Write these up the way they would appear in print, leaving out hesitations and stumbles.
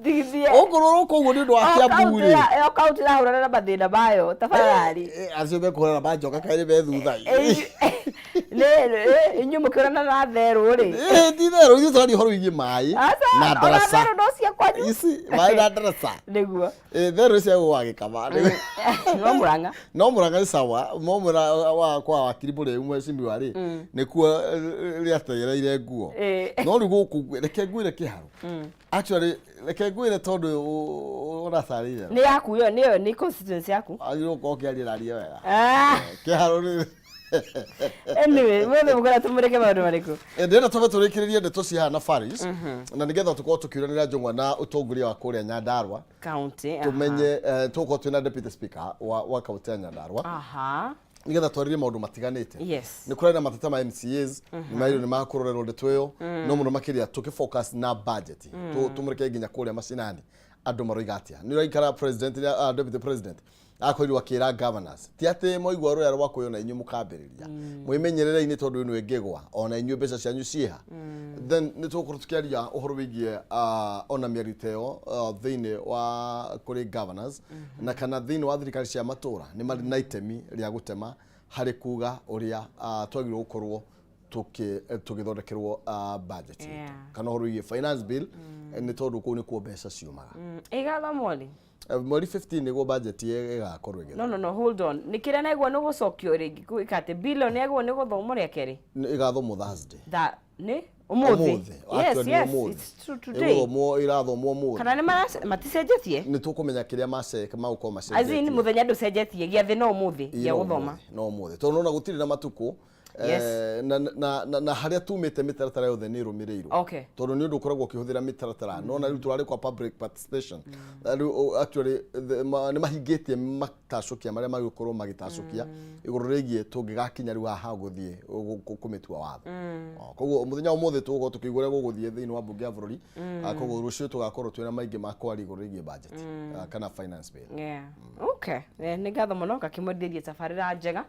Tigithie. Ũngũrũrũka ũguo nĩ ũndũ wa Kiambu rĩ. O kaunti ĩrahũrana na mathĩna mayo tafadhali. Acio mekũhũrana na njoka kaĩ nĩ me thutha. Inyuĩ mũkĩhũrana na therũ rĩ. Ti therũ, ithuĩ tũraria ũhoro wĩgiĩ maĩ Aca, na ona ndaraca. therũ no cia kwanyu. Ici maĩ na ndaraca. Nĩguo. Therũ cia gwa gĩkama. No Mũrang'a. No Mũrang'a nĩ sawa, no mwena wa kwa wakiri Mũrĩu mheshimiwa rĩ, nĩkuo rĩategereire nguo. No rĩu gũkũ reke ngwĩre kĩharo. Actually reke ngwĩre tondũ ũracarĩire. Nĩ yaku ĩyo, nĩyo nĩ constituency yaku. Agĩrĩirwo gũkorwo ũkĩaria na arie wega. Ah. Kĩharo nĩ Anyway, mwothe mũkwenda tũmũrĩke maũndũ marĩkũ? Ndĩrenda tũbe tũrĩkĩrĩrie ndeto cia haha na Faris na nĩgetha tũkorwo tũkĩũranĩra njũng'wa na ũtongoria wa kũrĩa Nyandarua. County. Tũmenye tũgũkorwo twĩna deputy speaker wa kaunti ya Nyandarua nĩgetha twarĩrie maũndũ matiganĩte. Nĩ kũrarĩ na mateta ma MCAs nĩ marĩrwo nĩ makũrorerwo ndeto ĩyo, no mũno makĩria tũkĩ focus na budget tũmũreke nginya kũrĩa macinani andũ maroiga atĩa. Nĩ ũraikara president, deputy president akorirwo akĩra governors ti atĩ mwaigua rũrĩa rwa kwĩyo na inyuĩ mũkambĩrĩria mwĩmenyerere-inĩ tondũ ĩno ĩngĩgwa ona inyuĩ mbeca cianyu ciĩha. Then nĩ tũgũkorwo tũkĩaria ũhoro wĩgiĩ ona mĩario ta ĩyo thĩinĩ wa kũrĩ governors na kana thĩinĩ wa thirikari cia matũra nĩ marĩ na itemi rĩa gũtema harĩ kuga ũrĩa twagĩrĩirwo gũkorwo tũgĩthondekerwo budget itũ kana ũhoro wĩgiĩ finance bill nĩ tondũ kũu nĩkuo mbeca ciumaga. Ĩgathomwo rĩ? Mweri 15 nĩguo budget ĩgakorwo ĩgĩthomwo. No, no, no, hold on. Nĩ kĩrĩa naigua nĩ gũcokio rĩngĩ gwĩka atĩ billion yagwo nĩ gũthomwo rĩa kerĩ? Ĩgathomwo Thursday. Tha nĩ ũmũthĩ. Ũmũthĩ. Yes, Actually, yes, ũmũthĩ. it's true today. Ĩgũthomwo ĩrathomwo ũmũthĩ. Kana nĩ maticenjetie? Nĩ tũkũmenya kĩrĩa magũkorwo As in macenjetie. mũthenya ndũcenjetie, gĩathĩ no ũmũthĩ Ĩĩ, gĩa no gũthoma. ũmũthĩ, no ũmũthĩ. Tondũ nona gũtirĩ na matukũ. Na harĩa tumĩte mĩtaratara yothe nĩ ĩrũmĩrĩirwo. Tondũ nĩ ũndũ ũkoragwo ũkĩhũthĩra mĩtaratara. Nona rĩu tũrarĩ kwa public participation. Rĩu actually nĩ mahingĩtie matacũkia marĩa magĩkorwo magĩtacũkia igũrũ rĩgiĩ tũngĩgakinya rĩu haha gũthiĩ kũmĩtua watho. Koguo mũthenya wa ũmũthĩ tũgũkorwo tũkĩigua ũrĩa gũgũthiĩ thĩinĩ wa mbunge ya bũrũri. Koguo rũciũ tũgakorwo twĩna maingĩ ma kwaria igũrũ rĩgiĩ budget kana finance bill. Okay. Nĩ ngatho mũno ngakĩmwenderia tabarĩra njega.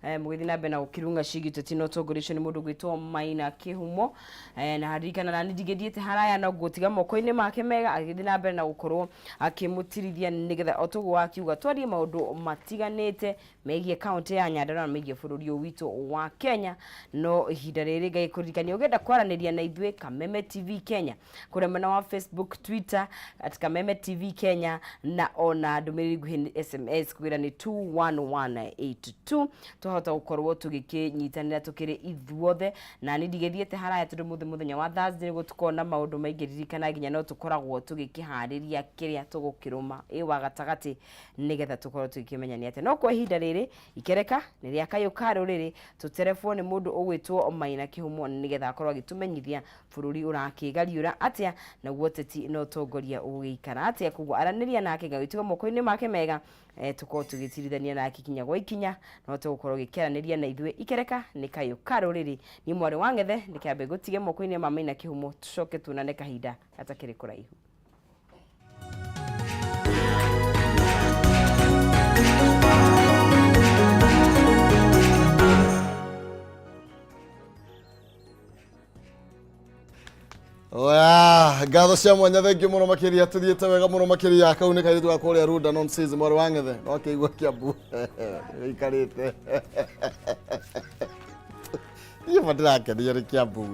Mũgĩthiĩ na mbere na gũkĩrunga ciĩgiĩ ũteti na ũtongoria ũcio nĩ mũndũ ũgwĩtwo Maina Kĩhumo. Na ririkana nani ndingĩthiĩte haraya no ngũtiga moko-inĩ make mega agĩthiĩ na mbere na gũkorwo akĩmũtirithia nĩgetha o toguo akiuga twarie maũndũ matiganĩte megiĩ kaũntĩ ya Nyandarua na megiĩ bũrũri ũyũ witũ wa Kenya. No ihinda rĩrĩ ngagĩkũririkania ũngĩenda kwaranĩria na ithuĩ Kameme TV Kenya kũrĩa mwena wa Facebook, Twitter at Kameme TV Kenya na ona ndũmĩrĩri nguhĩ nĩ SMS kũgerera nĩ 21182 twahota gũkorwo tũgĩkĩnyitanĩra tũkĩrĩ ithuothe. Na niĩ ndigĩthiĩte haraya tondũ mũthĩ mũthenya wa Thursday nĩguo tũkorwo na maũndũ maingĩ, ririkana nginya no tũkoragwo tũgĩkĩharĩria kĩrĩa tũgũkĩrũma ĩ wa gatagatĩ nĩgetha tũkorwo tũgĩkĩmenya nĩ atĩa. No kwa ihinda rĩrĩ ikereka nĩ rĩa kayũ ka rũrĩrĩ tũterebwo nĩ mũndũ ũgwĩtwo Maina Kĩhumo nĩgetha akorwo agĩtũmenyithia bũrũri ũrakĩgariũra atĩa naguo ũteti na ũtongoria ũgũgĩikara atĩa. Koguo aranĩria nake ngagĩtiga moko-inĩ make mega, tũkorwo tũgĩtirithania nake ikinya gwa ikinya no tũgũkorwo ũgĩkĩaranĩria na ithuĩ. Ikereka nĩ kayũ ka rũrĩrĩ. Niĩ mwarĩ wa Ng'ethe nĩkĩambe ngũtige moko-inĩ ma Maina Kĩhumo tũcoke tuonane kahinda gatakĩrĩ kũraihu. Oya, ngatho cia mwanya thengiũ mũno makĩria tũthiĩte wega mũno makĩria kau nĩ kairĩtu ga kũrĩa Runda non season mwarĩ wa Ng'ethe no akĩigua Kiambu gĩikarĩte niĩ ma ndĩrakenio nĩ Kiambu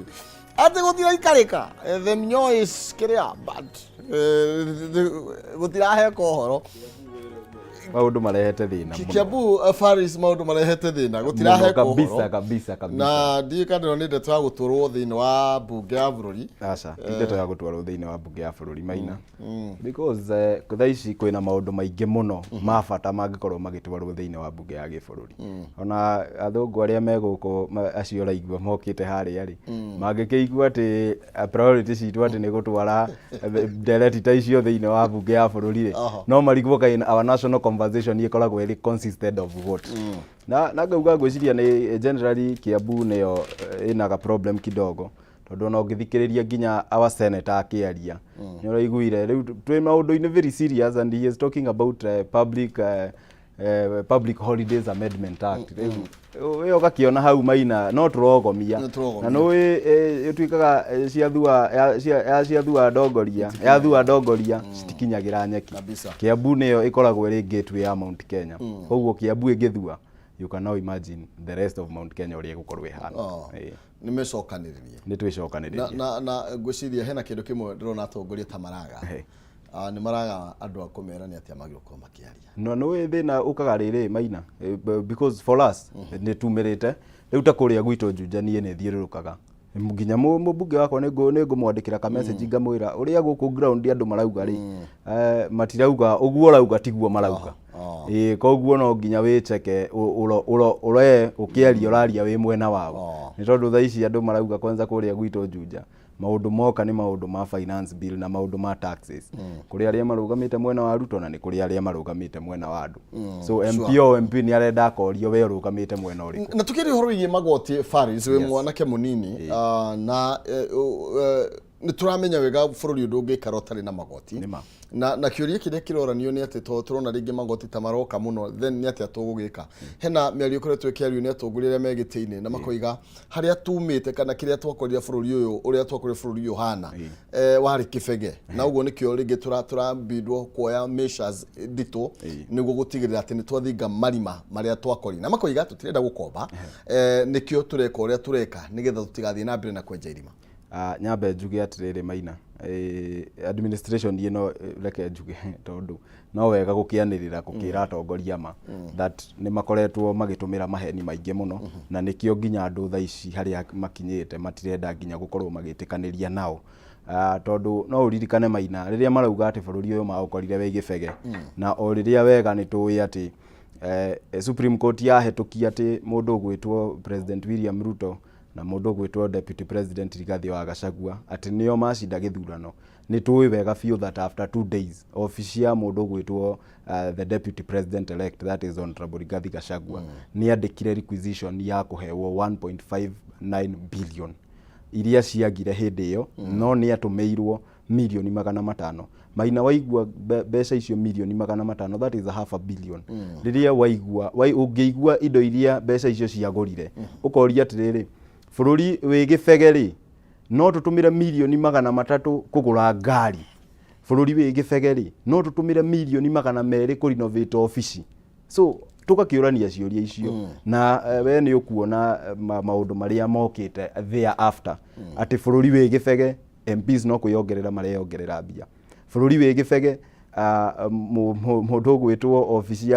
atĩ gũtiraikarĩka. The mnyo is kĩrĩa but gũtiraheka ũhoro. Maũndũ marehete thĩna mũno. Kiambu Faris maũndũ marehete thĩna gũtiraheka kabisa ũhoro kabisa kabisa. Na ndiũĩ kana ĩno nĩ ndeto ya gũtwarwo thĩinĩ wa mbunge ya bũrũri. Aca, ti ndeto ya gũtwarwo thĩinĩ wa mbunge ya bũrũri Maina, because thaa ici kwĩna maũndũ maingĩ mũno ma bata mangĩkorwo magĩtwarwo thĩinĩ wa mbunge ya gĩbũrũri. Ona athũngũ arĩa me gũkũ acio ũraigua mokĩte harĩa rĩ, mangĩkĩigua atĩ priority citũ atĩ nĩ gũtwara ndereti ta icio thĩinĩ wa mbunge ya bũrũri rĩ, no marigwo kaĩ our national conversation ĩkoragwo ĩrĩ consisted of what. Na ngauga ngwĩciria nĩ generally Kiambu nĩyo ĩnaga problem kidogo, tondũ ona ũngĩthikĩrĩria nginya our senator akĩaria nĩ ũraiguire rĩu twĩ maũndũ-inĩ very serious and he is talking about public Public Holidays Amendment Act. Rĩu we ũgakĩona hau Maina no tũrogomia. Nĩ tũrogomia. Na nĩũĩ ĩtuĩkaga ciathua ya ciathua ndongoria yathua ndongoria citikinyagĩra nyeki. Kabisa. Kiambu nĩyo ĩkoragwo ĩrĩ gateway ya Mount Kenya, koguo Kiambu ĩngĩthua, you can now imagine the rest of Mount Kenya ũrĩa ĩgũkorwo ĩhana. Oh. Ĩĩ. Nĩ mecokanĩrĩrie. Nĩ twĩcokanĩrĩrie. Na ngwĩciria hena kĩndũ kĩmwe ndĩrona atongoria ta maraga. Ah, nĩ maraga andũ a kũmera nĩ atĩa magĩrĩirwo gũkorwo makĩaria. No nĩ thĩna ũkaga rĩrĩ, Maina, because for us nĩ tumĩrĩte rĩu ta kũrĩa gwitũ Juja, niĩ nĩ thiũrũrũkaga nginya mũmbunge wakwa, nĩ ngũmwandĩkĩra ka message ngamwĩra ũrĩa gũkũ ground andũ marauga rĩ, matirauga ũguo ũrauga tiguo marauga. Ĩĩ, koguo no nginya wĩcheke ũroe ũkĩaria ũraria wĩ mwena wao, nĩ tondũ thaa ici andũ marauga kwanza kũrĩa gwitũ Juja maũndũ moka nĩ maũndũ ma finance bill na maũndũ ma taxes, kũrĩ arĩa marũgamĩte mwena wa Ruto na nĩ kũrĩ arĩa marũgamĩte mwena wa andũ, so MP o MP nĩ arenda akorio we ũrũgamĩte mwena ũrĩkũ. Na tukĩria ũhoro wĩgiĩ magoti, Faris, wĩ mwanake mũnini, na nĩ tũramenya wega bũrũri ũyũ ndũngĩikara ũtarĩ na magoti. Nĩ ma. Na kĩũria kĩrĩa kĩroranio nĩ atĩ to tũrona rĩngĩ magoti ta maroka mũno, then nĩ atĩa tũgũgĩka? Hena mĩario ĩkoretwo ĩkĩario nĩ atongoria arĩa me gĩtĩ-inĩ na makoiga harĩa tumĩte kana kĩrĩa twakorire bũrũri ũyũ, ũrĩa twakorire bũrũri ũyũ hana warĩ kĩbege, na ũguo nĩkĩo rĩngĩ tũrambindwo kuoya measures nditũ nĩguo gũtigĩrĩra atĩ nĩ twathinga marima marĩa twakorire, na makoiga tũtirenda gũkomba, nĩkĩo tũreka ũrĩa tũreka nĩgetha tũtigathiĩ na mbere na kwenja irima. Nyambe njuge atĩrĩrĩ, Maina, administration ĩno, reke njuge tondũ no wega gũkĩanĩrĩra gũkĩra atongoria ma that nĩ makoretwo magĩtũmĩra maheni maingĩ mũno, na nĩkĩo nginya andũ thaa ici harĩa makinyĩte matirenda nginya gũkorwo magĩtĩkanĩria nao. Tondũ no ũririkane, Maina, rĩrĩa marauga atĩ bũrũri ũyũ maũkorire wĩ gĩbege, na o rĩrĩa wega nĩ tũĩ atĩ Supreme Court yahetũkia atĩ mũndũ ũgwĩtwo President William Ruto na mũndũ ũgwĩtwo Deputy President Rigathi wa Gachagua atĩ nĩo macinda gĩthurano, nĩ tũĩ wega biũ that after 2 days obici ya mũndũ ũgwĩtwo the Deputy President elect, that is Honorable Rigathi Gachagua, nĩ andĩkire requisition ya kũhewo 1.59 billion iria ciagire hĩndĩ ĩyo, no nĩ atũmĩirwo mirioni 500. Maina, waigua mbeca icio mirioni 500, that is a half a billion. Rĩrĩa waigua ũngĩigua indo iria mbeca icio ciagũrire, ũkoria atĩrĩrĩ, bũrũri wĩ gĩbege rĩ, no tũtũmĩre mirioni 300 kũgũra ngari? Bũrũri wĩ gĩbege rĩ, no tũtũmĩre mirioni 200 kũ renovate obici? So tũgakĩũrania ciũria icio, na we nĩ ũkuona maũndũ marĩa mokĩte thereafter, atĩ bũrũri wĩ gĩbege, MPs no kwĩyongerera mareyongerera mbia. Bũrũri wĩ gĩbege, mũndũ ũgwĩtwo obici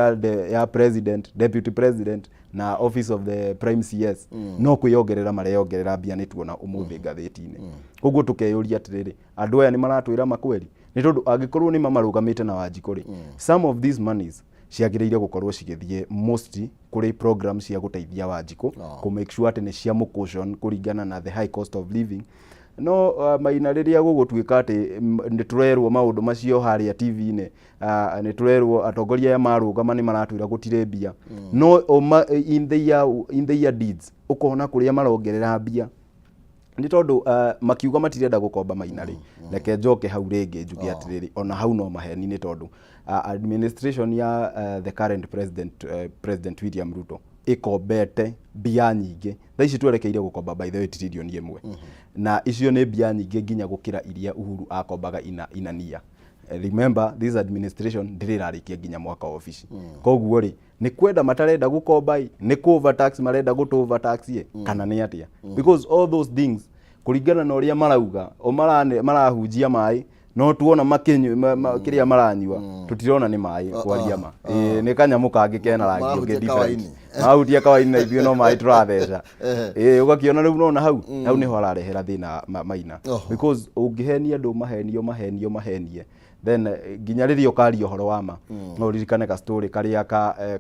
ya president, deputy president na office of the prime CS no kwĩyongerera mareyongerera mbia, nĩ tuona ũmũthĩ ngathĩti-inĩ. Koguo tũkeyũria atĩrĩrĩ, andũ aya nĩ maratwĩra makweri? Nĩ tondũ angĩkorwo nĩ mamarũgamĩte na Wanjikũ rĩ, some of these monies ciagĩrĩire gũkorwo cigĩthiĩ mostly kũrĩ program cia gũteithia Wanjikũ kũ make sure atĩ nĩ cia mũcushion kũringana na the high cost of living. No Maina, rĩrĩa gũgũtuĩka atĩ nĩ tũrerwo maũndũ macio harĩa TV-inĩ, nĩ tũrerwo atongoria aya marũgama nĩ maratwĩra gũtirĩ mbia, no in their deeds ũkona kũrĩa marongerera mbia, nĩ tondũ makiuga matirenda gũkomba. Maina rĩ, reke njoke hau rĩngĩ njuge atĩrĩrĩ, ona hau no maheni, nĩ tondũ administration ya the current president, President William Ruto, ĩkombete mbia nyingĩ. Thaa ici twerekeire gũkomba, by the way, 1 trillion, na icio nĩ mbia nyingĩ nginya gũkĩra iria Uhuru akombaga ina inania. Remember, this administration ndĩrĩ ĩrarĩkia nginya mwaka wa obici. Koguo rĩ, nĩ kwenda matarenda gũkomba ĩ, nĩ kũ overtax marenda gũtũ overtax ĩ, kana nĩ atĩa? Because all those things, kũringana na ũrĩa marauga o marahunjia maĩ, no tuona makĩnyua kĩrĩa maranyua tũtirona nĩ maĩ, kwaria ma. Ĩĩ, nĩ kanyamũ kangĩ kena rangi ũngĩ Marahutia different. Kawaini. Marahutia kawaini na ithuĩ no maĩ tũratheca. Ĩĩ, ũgakĩona rĩu nona hau nĩho ararehera thĩna Maina, because ũngĩhenia andũ, mahenio mahenio mahenie, then nginya rĩrĩa ũkaria ũhoro wa ma, no ũririkane ka story karĩa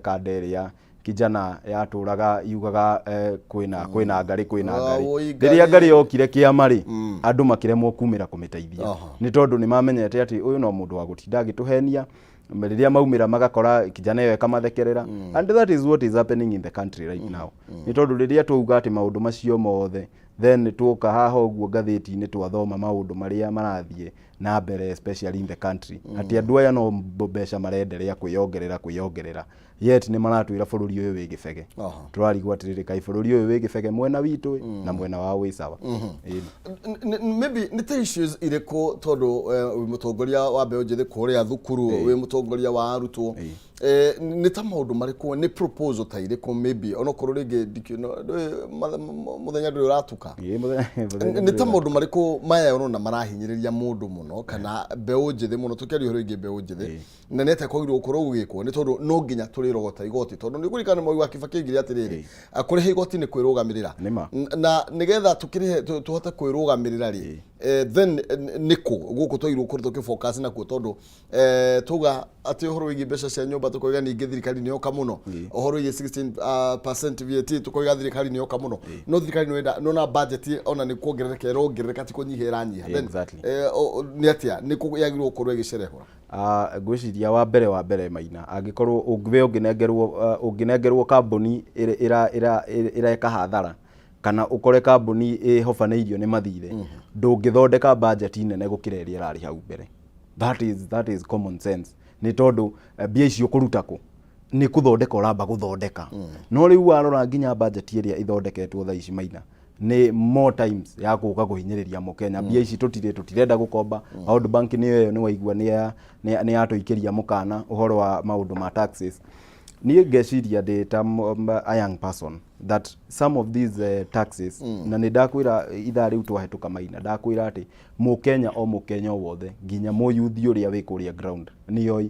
ka nderĩa kijana yatũraga yugaga kwĩna ngarĩ, kwĩna ngarĩ. Woi, Rĩrĩa ngarĩ. Ngarĩ yokire kĩama rĩ, andũ makĩremwo kumĩra kũmĩteithia, nĩ tondũ nĩ mamenyete atĩ ũyũ no mũndũ wa gũtinda agĩtũhenia. Rĩrĩa maumĩra magakora kijana ĩyo ĩkamathekerera, and that is what is happening in the country right now. Nĩ tondũ rĩrĩa twauga atĩ maũndũ macio mothe, then tuoka haha ũguo ngathĩti-inĩ twathoma maũndũ marĩa marathiĩ na mbere, especially in the country, atĩ andũ aya no mbeca marenderea kwĩyongerera kwĩyongerera, yet nĩ maratwĩra bũrũri ũyũ wĩ gĩbege. Tũrarigwo atĩrĩrĩ, kaĩ bũrũri ũyũ wĩ gĩbege mwena witũ ĩ, na mwena wao wĩ sawa? Ĩni. Maybe nĩ ta issues irĩkũ, tondũ wĩ mũtongoria wa mbeũ njĩthĩ kũrĩa thukuru, wĩ mũtongoria wa arutwo, nĩ ta maũndũ marĩkũ, nĩ proposal ta irĩkũ, maybe onokorwo rĩngĩ mũthenya ndũrĩ ũratuka? Ĩ, mũthenya Nĩ ta maũndũ marĩkũ maya ũrona marahinyĩrĩria mũndũ mũno kana mbeũ njĩthĩ mũno, tũkĩaria ũhoro wĩgiĩ mbeũ njĩthĩ, na nĩ atĩa kwagĩrĩirwo gũkorwo gũgĩkwo, nĩ tondũ no nginya tũrĩrogota igoti, tondũ nĩ kũririkana Mwai wa Kibaki oigire atĩrĩrĩ, kũrĩha igoti nĩ kwĩrũgamĩrĩra. Nĩma. Na nĩgetha tũkĩrĩhe tũhote kwĩrũgamĩrĩra rĩ, then nĩkũ gũkũ twagĩrĩirwo gũkorwo tũkĩfocus nakuo? Tondũ tuga atĩ ũhoro wĩgiĩ mbeca cia nyũmba, tũkoiga ningĩ thirikari nĩ yoka mũno. Ũhoro wĩgiĩ 16% VAT, tũkoiga thirikari nĩ yoka mũno. No thirikari nĩ nona budget ona nĩ kuongerereka ĩrongerereka, ti kũnyiha ĩranyiha. Then, nĩ atĩa, nĩ kũ yagĩrĩirwo gũkorwo ĩgĩcerehũra? Ngwĩciria wa mbere Maina, angĩkorwo we ũngĩnengerwo kambuni ĩreka hathara, kana ũkore kambuni ĩhobanĩirio nĩ mathirĩ, ndũngĩthondeka budget nene gũkĩra ĩrĩa ĩrarĩ hau mbere. That is common sense. Nĩ tondũ mbia icio kũruta kũ nĩ kũthondeka ũramba gũthondeka. No rĩu warora nginya budget ĩrĩa ĩthondeketwo thaa ici, Maina, nĩ more times ya gũka kũhinyĩrĩria mũkenya. Mbia ici tũtirenda gũkomba. World Bank nĩyo ĩyo nĩ waigua nĩ yatũikĩria mũkana ũhoro wa maũndũ ma taxes. Niĩ ngeciria ndĩ ta a young person that some of these taxes, na nĩ ndakwĩra ithaa rĩu twahĩtũka, Maina, ndakwĩra atĩ mũkenya o mũkenya o wothe, nginya mũyuthi ũrĩa wĩ kũrĩa ground, nĩoĩ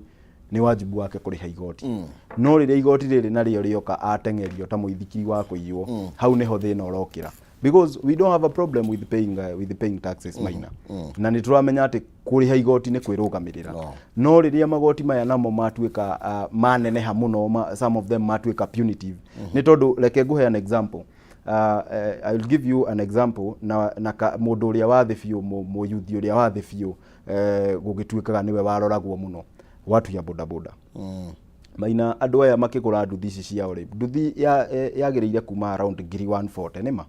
nĩ wajibu wake kũrĩha igoti. No rĩrĩa igoti rĩrĩ narĩo rĩoka ateng'erio ta mũithikiri wa kũiywo, hau nĩho thĩna ũrokĩra, because we don't have a problem with paying taxes, Maina, na nĩ tũramenya atĩ kũrĩha igoti nĩ kwĩrũgamĩrĩra. No. No rĩrĩa magoti maya namo matuĩka maneneha mũno, some of them matuĩka punitive, nĩ tondũ reke ngũhe an example. I'll give you an example na mũndũ ũrĩa wa thĩ biũ, mũyuthi ũrĩa wa thĩ biũ, gũgĩtuĩkaga nĩwe waroragwo mũno, watu ya bodaboda. Maina, andũ aya makĩgũra nduthi ici ciao rĩ, nduthi yagĩrĩire kuma around 140,000 nĩma.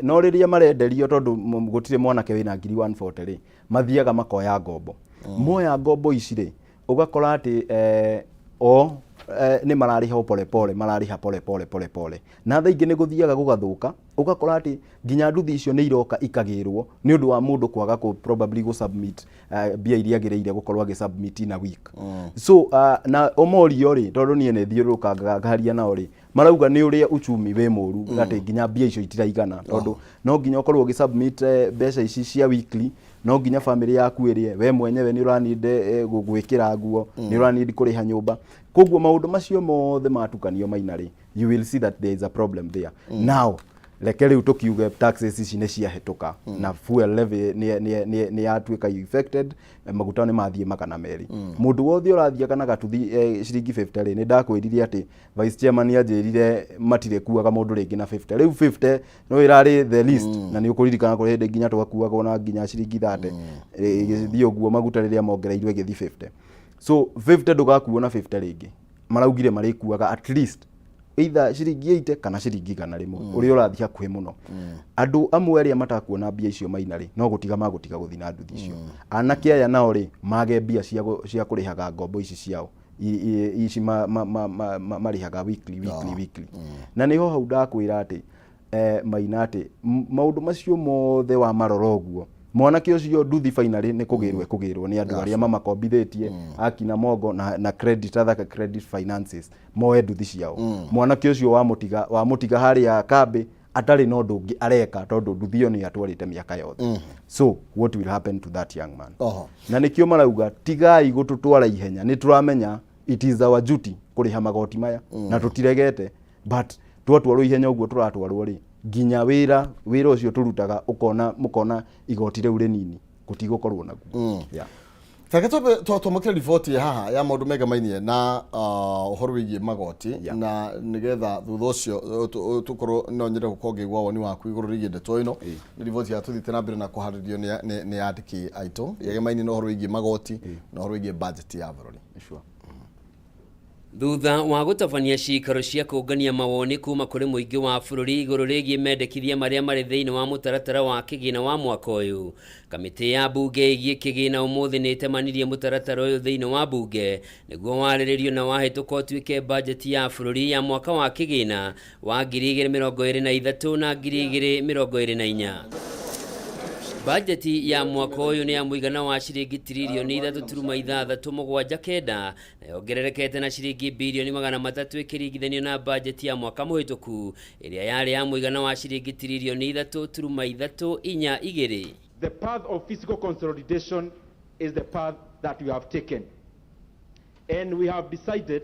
No rĩrĩa marenderio, tondũ gũtirĩ mwanake wĩna 140,000 rĩ, mathiaga makoya ngombo. Moya ngombo ici rĩ, ũgakora atĩ o nĩ mararĩha o pole pole, mararĩha pole pole pole pole, na thaa ingĩ nĩ gũthiaga gũgathũka, ũgakora atĩ nginya nduthi icio nĩ iroka ikagĩrwo nĩ ũndũ wa mũndũ kwaga kũ probably gũ submit mbia iria agĩrĩire gũkorwo agĩ submit in a week. So na ũmorio rĩ, tondũ niĩ nĩ thiũrũrũkangaga ngaria nao rĩ, marauga nĩ ũrĩa uchumi wĩ mũru, atĩ nginya mbia icio itiraigana, tondũ no nginya ũkorwo ũgĩ submit mbeca ici cia weekly, no nginya family yaku ĩrĩe, we mwenyewe nĩ ũraninde gwĩkĩra nguo, nĩ ũranindi kũrĩha nyũmba. Koguo maũndũ macio mothe matukanio, Maina rĩ, you will see that there is a problem there. Now reke rĩu tũkiuge taxes ici nĩ ciahĩtũka na fuel levy nĩ yatuĩka affected, maguta nĩ mathiĩ 200. Mũndũ wothe ũrathiaga na gatuthi ciringi 50 rĩ, nĩ ndakwĩrire atĩ vice chairman anjĩrire matirĩkuaga mũndũ rĩngĩ na 50. Rĩu 50 no ĩrarĩ the least, na nĩ ũkũririkana kũrĩ hĩndĩ nginya twakuagwo na nginya ciringi 30. Ĩgĩthiĩ ũguo, maguta rĩrĩa mongereirwo ĩgĩthiĩ 50. So 50 ndũgakuo na 50 rĩngĩ. Maraugire marĩkuaga at least either ciringi 80 kana ciringi 100, ũrĩa ũrathiĩ hakuhĩ mũno. Andũ amwe arĩa matakuona mbia icio, Maina rĩ, no gũtiga magũtiga gũthiĩ na nduthi icio. Anake aya nao rĩ, mage mbia cia kũrĩhaga ngombo ici ciao ici marĩhaga weekly, weekly, weekly. Na nĩho hau ndakwĩra atĩ Maina, atĩ maũndũ macio mothe wamarora ũguo, mwanake ũcio nduthi finally nĩ kũgĩrwo ekũgĩrwo nĩ andũ arĩa mamakombithĩtie akina Mongo na credit, Athaka Credit Finances, moe nduthi ciao. Mwanake ũcio wamũtiga harĩa kambĩ atarĩ na ũndũ ũngĩ areka, tondũ nduthi ĩyo nĩ atwarĩte mĩaka yothe. So what will happen to that young man? Na nĩkĩo marauga tigai gũtũtwara ihenya. Nĩ tũramenya it is our duty kũrĩha magoti maya na tũtiregete, but twatwarwo ihenya ũguo tũratwarwo rĩ, nginya wĩra ũcio tũrutaga ũkona mũkona igoti rĩu rĩnini gũtigũkorwo naguo. Yeah. Reke twambe twamũkĩre riboti haha ya maũndũ megamainie na ũhoro wĩgiĩ magoti, na nĩgetha thutha ũcio tũkorwo no nyende gũkorwo ngĩigua woni waku igũrũ rĩgiĩ ndeto ĩno. Nĩ riboti ya tũthiĩte na mbere na kũharĩrio nĩ andĩki aitũ yegemainie na ũhoro wĩgiĩ magoti na ũhoro wĩgiĩ budget ya bũrũri. Sure. Thutha wa gũtabania ciikaro cia kũngania mawoni kuma kũrĩ mũingĩ wa bũrũri igũrũ rĩgiĩ mendekithia marĩa marĩ thĩinĩ wa mũtaratara wa kĩgĩna wa mwaka ũyũ, kamĩtĩ ya mbunge ĩgiĩ kĩgĩna ũmũthĩ nĩ ĩtemanirie mũtaratara ũyũ thĩinĩ wa mbunge nĩguo warĩrĩrio na wahĩtũka ũtuĩke bajeti ya bũrũri ya mwaka wa kĩgĩna wa 2023 na 2024. Bajeti ya mwaka ũyũ nĩ ya mũigana wa ciringi tiririoni 3.679 na yongererekete na ciringi birioni 300 ĩkĩringithanio na bajeti ya mwaka mũhĩtũku ĩrĩa yarĩ ya mũigana wa ciringi tiririoni 3.342. The path of fiscal consolidation is the path that we have taken. And we have decided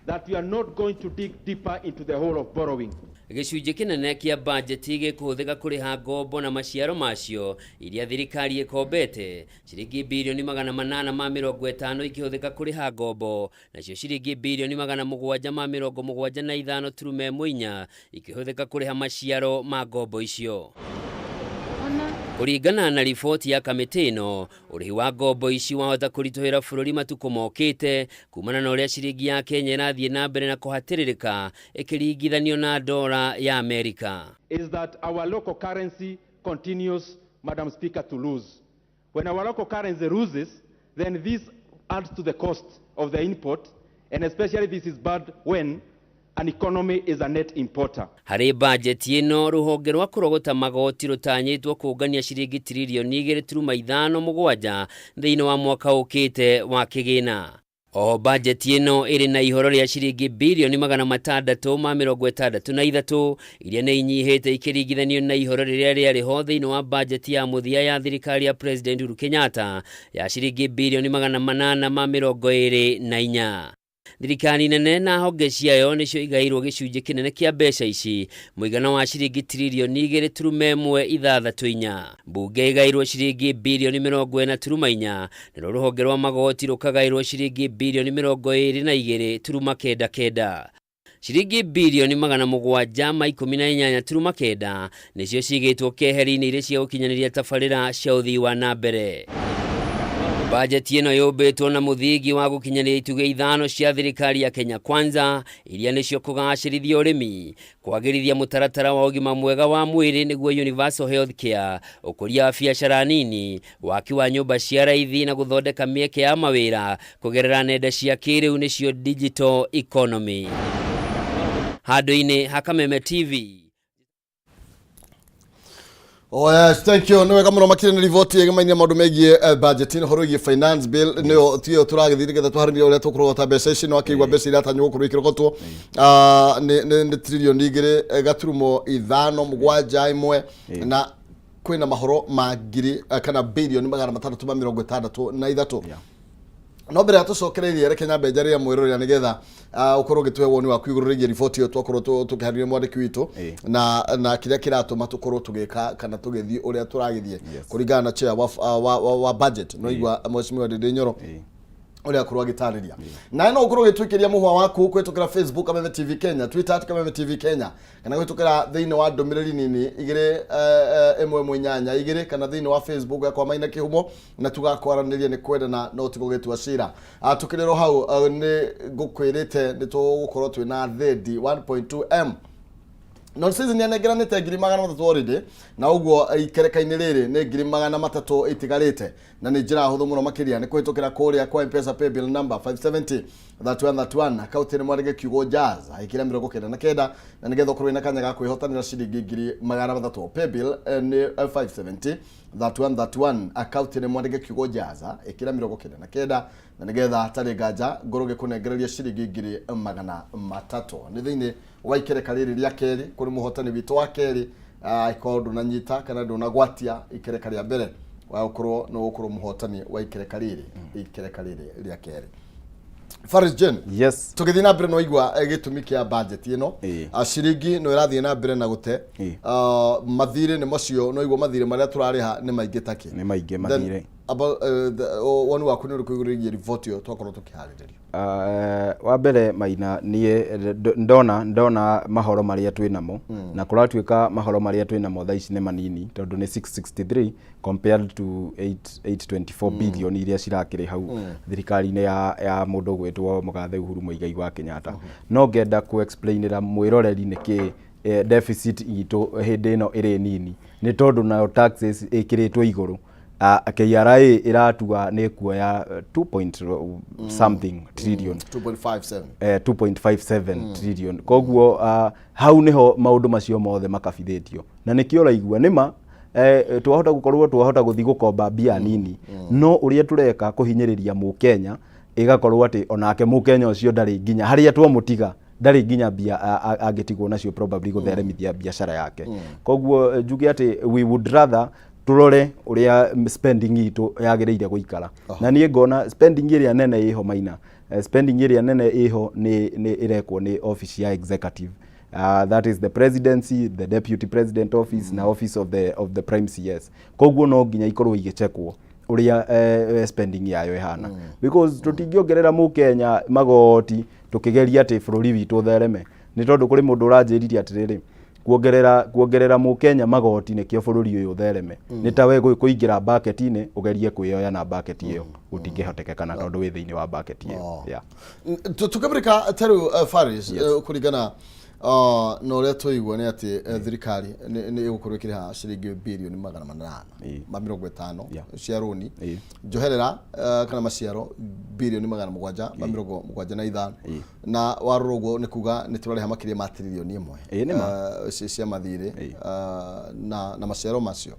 that we are not going to dig deeper into the hole of borrowing. Gĩcunjĩ kĩnene kĩa bajeti gĩkũhũthĩka kũrĩha ngombo na maciaro macio iria thirikari ĩkombete, ciringi birioni 850 ikĩhũthĩka kũrĩha ngombo, nacio ciringi birioni 775.14 ikĩhũthĩka kũrĩha maciaro ma ngombo icio. Kũringana na riboti ya kamĩtĩ ĩno, ũrĩhi wa ngombo ici wahota kũritũhĩra bũrũri matukũ mokĩte kumana na ũrĩa ciringi ya Kenya ĩrathiĩ na mbere na kũhatĩrĩrĩka ĩkĩringithanio na dora ya Amerika. Is that our local currency continues, Madam Speaker, to lose. When our local currency loses, then this adds to the cost of the import, and especially this is bad when an economy is a net importer. Harĩ bajeti ĩno, rũhonge rwa kũrogota magoti rũtanyĩtwo kũngania ciringi tiririoni 2.57 thĩinĩ wa mwaka ũkĩte wa kĩgĩna. Oho bajeti ĩno ĩrĩ na ihoro rĩa ciringi birioni 663 iria nĩ inyihĩte ikĩringithanio na ihoro rĩrĩa rĩarĩ ho thĩinĩ wa bajeti ya mũthia ya thirikari ya President Uhuru Kenyatta ya ciringi birioni 824. Thirikari nene na honge ciayo nĩcio igaĩirwo gĩcunjĩ kĩnene kĩa mbeca ici, mũigana wa ciringi tiririoni 2.164. Mbunge ĩgaĩirwo ciringi birioni 40.4, naruo rũhonge rwa magoti rũkagaĩrwo ciringi birioni 22.99. Ciringi birioni 718.9 nĩcio cigĩtwo keheri-inĩ irĩ cia gũkinyanĩria tabarĩra cia ũthii wa na mbere. Bajeti ĩno yũmbĩtwo na mũthingi wa gũkinyanĩria itugĩ 5 cia thirikari ya Kenya Kwanza iria nĩcio kũgacĩrithia ũrĩmi, kwagĩrithia mũtaratara wa ũgima mwega wa mwĩrĩ nĩguo universal health care, ũkũria wa biacara nini, waki wa nyũmba cia raithi na gũthondeka mĩeke ya mawĩra kũgerera nenda cia kĩrĩu nĩcio digital economy. Handũ-inĩ ha Kameme TV. Oh yes, thank you. Nĩ wega mũno makĩria nĩ riboti ĩgĩmainia maũndũ megiĩ budget na ũhoro wĩgiĩ finance bill nĩyo tiyo tũragĩthiĩ nĩgetha tũharĩrie ũrĩa tũkũrogota mbeca ici no akĩigua mbeca iratanywo gũkorwo ikĩrogotwo nĩ tririoni 2.571 na kwĩna mahoro ma ngiri kana birioni 663. No mbere ya tũcokereirie reke nyambe njarĩrie mwĩrorera nĩgetha ũkorwo ũgĩtũhe woni waku igũrũ rĩgiĩ riboti ĩyo twakorwo tũkĩharĩria mwandĩki witũ na kĩrĩa kĩratũma tũkorwo tũgĩka kana tũgĩthiĩ ũrĩa tũragĩthiĩ kũringana na chair wa budget no igua Mheshimiwa Ndindi Nyoro ũrĩa akorwo agĩtarĩria. Nawe no ũkorwo ũgĩtwĩkĩria mũhwa waku kũhĩtũkĩra Facebook Kameme TV Kenya, Twitter at Kameme TV Kenya, kana kũhĩtũkĩra thĩinĩ wa ndũmĩrĩri nini 2 1 1 8 2 kana thĩinĩ wa Facebook yakwa Maina Kĩhumo, na tugakwaranĩria nĩ kwendana no ti gũgĩtua cira. Tũkĩrĩrwo hau nĩ ngũkwĩrĩte nĩ tũgũkorwo twĩna thendi 1.2M. No season ya nengeranĩte 300,000 already, na ũguo ikereka-inĩ rĩrĩ nĩ 300,000 itigarĩte, na nĩ njĩra hũthũ mũno makĩria nĩ kũhĩtũkĩra kũrĩa kwa M-Pesa paybill number 570 3131 akaunti nĩ mwandĩke kiugo Jazz ĩkĩra 99 na nĩgetha ũkorwo wĩna kanya ga kwĩhotanĩra ciringi 300,000. Paybill nĩ 570 3131 akaunti nĩ mwandĩke kiugo Jazz ĩkĩra 99 na nĩgetha hatarĩ nganja ngorwo ngĩkũnengereria ciringi 300,000. Nĩ thĩinĩ wa ikereka rĩrĩ rĩa kerĩ kũrĩ mũhotani witũ wa kerĩ, angĩkorwo ndũnanyita kana ndũnagwatia ikereka rĩa mbere wa gũkorwo no gũkorwo mũhotani wa ikereka rĩrĩ ikereka rĩrĩ rĩa kerĩ. Faris Jane, yes, tũgĩthiĩ na mbere no igua gĩtũmi kĩa budget ĩno, ciringi no ĩrathiĩ na mbere na gũte, mathirĩ nĩ macio no igua mathirĩ marĩa tũrarĩha nĩ maingĩ takĩ nĩ maingĩ mathirĩ. About woni waku nĩ ũrĩkũ igũrũ rĩgiĩ riboti ĩyo twakorwo tũkĩharĩrĩria? Wa mbere Maina, niĩ ndona mahoro marĩa twĩ namo na kũratuĩka mahoro marĩa twĩ namo thaa ici nĩ manini, tondũ nĩ 663 compared to 8, 824 billion iria cirakĩrĩ hau thirikari-inĩ ya mũndũ ũgwĩtwo mũgathe Uhuru Muigai wa Kenyatta. No ngenda kũ explainĩra mwĩroreri nĩkĩ deficit itũ hĩndĩ ĩno ĩrĩ nini, nĩ tondũ nayo taxes ĩkĩrĩtwo igũrũ. KRA ĩratua nĩ kuoya 2 point something trillion. 2.57. 2.57 trillion. Koguo hau niho maũndũ macio mothe makabithĩtio, na nĩkĩo ũraigua nĩma twahota gũkorwo twahota gũthiĩ gũkomba mbia nini, no ũrĩa tũreka kũhinyĩrĩria mũkenya ĩgakorwo atĩ onake mũkenya ũcio ndarĩ nginya harĩa twamũtiga, ndarĩ nginya mbia angĩtigwo nacio probably gũtheremithia biacara yake. Koguo njuge atĩ we would rather turore ũrĩa spending itũ yagĩrĩire gũikara, na niĩ ngona spending ĩrĩa nene ĩho, Maina, spending ĩrĩa nene ĩho nĩ ĩrekwo nĩ office ya executive, that is the presidency, the deputy president office na office of the prime CS. Koguo no nginya ikorwo igĩchekwo ũrĩa spending yayo ĩhana, because tũtingĩongerera mũkenya magoti tũkĩgeria atĩ bũrũri witũ ũthereme, nĩ tondũ kũrĩ mũndũ ũranjĩrire atĩrĩrĩ, kuongerera mũkenya magoti nĩkĩo bũrũri ũyũ ũthereme. Nĩ ta we kũingĩra bucket-inĩ ũgerie kwĩyoya na bucket ĩyo, gũtingĩhotekekana tondũ wĩ thĩinĩ wa bucket ĩyo. Yeah. Tukĩmũrĩka ta rĩu Faris, kũringana na ũrĩa twaigua nĩ atĩ thirikari nĩ ĩgũkorwo ĩkĩrĩha ciringi 850 billion cia rũni, njoherera kana maciaro 775 billion, na warora ũguo nĩ kuga nĩ tũrarĩha makĩria ma 1 trillion Ĩĩ, nĩ ma. Cia mathirĩ na maciaro macio.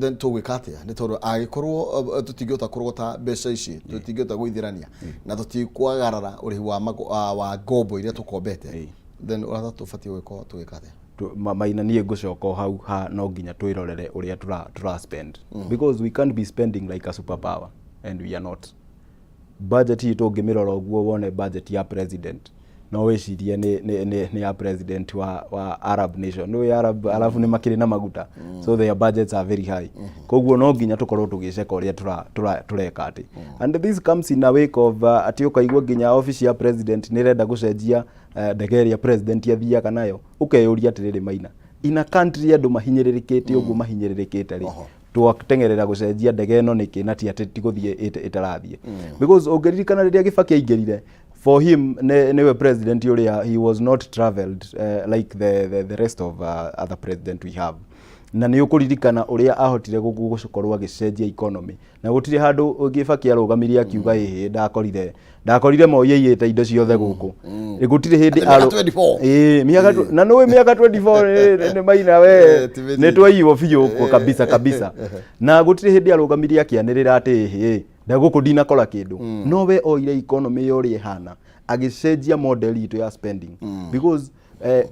Then tũgwĩka atĩa? Nĩ tondũ angĩkorwo tũtingĩhota kũrogota mbeca ici, tũtingĩhota gũithĩrania na tũtikwagarara ũrĩhi wa ngombo iria tũkombete, then ũrata tũbatiĩ gũgĩkorwo tũgĩka atĩa? Maina, niĩ ngũcoka o hau ha no nginya twĩrorere ũrĩa tũra spend, because we can't be spending like a superpower and we are not. Budget itũ ũngĩmĩrora ũguo wone budget ya president, no wĩcirie nĩ ya president wa Arab nation. Nĩ Arab, arabu nĩ makĩrĩ na maguta, so their budgets are very high. Koguo no nginya tũkorwo tũgĩceka ũrĩa tũreka atĩ, and this comes in a wake of atĩ ũkaigua nginya office ya president nĩ ĩrenda gũcenjia ndege ĩrĩa president athiaga nayo. Ũkeyũria atĩrĩrĩ, Maina, in a country andũ mahinyĩrĩrĩkĩte ũguo mahinyĩrĩrĩkĩte rĩ, twateng'erera gũcenjia ndege ĩno nĩkĩ, na ti atĩ ti gũthiĩ ĩtarathiĩ? Because ũngĩririkana rĩrĩa Kibaki aingĩrire, for him nĩwe president ũrĩa he was not traveled like the rest of other president we have, na nĩ ũkũririkana ũrĩa ahotire gũkorwo agĩcenjia economy, na gũtirĩ handũ Kibaki arũgamirie akiuga ĩhĩ ndakorire Moi aiyĩte indo ciothe gũkũ. Gũtirĩ hĩndĩ Atĩ mĩaka 24. Ĩĩ, mĩaka na nĩũĩ mĩaka 24 nĩ Maina we Eh, ti mĩnini. nĩ twaiywo biũ kabisa kabisa, na gũtirĩ hĩndĩ arũgamirie akĩanĩrĩra atĩ ĩhĩ ndagũkũ ndinakora kĩndũ. No we oire economy ĩyo ũrĩa ĩhana, agĩcenjia model itũ ya spending, because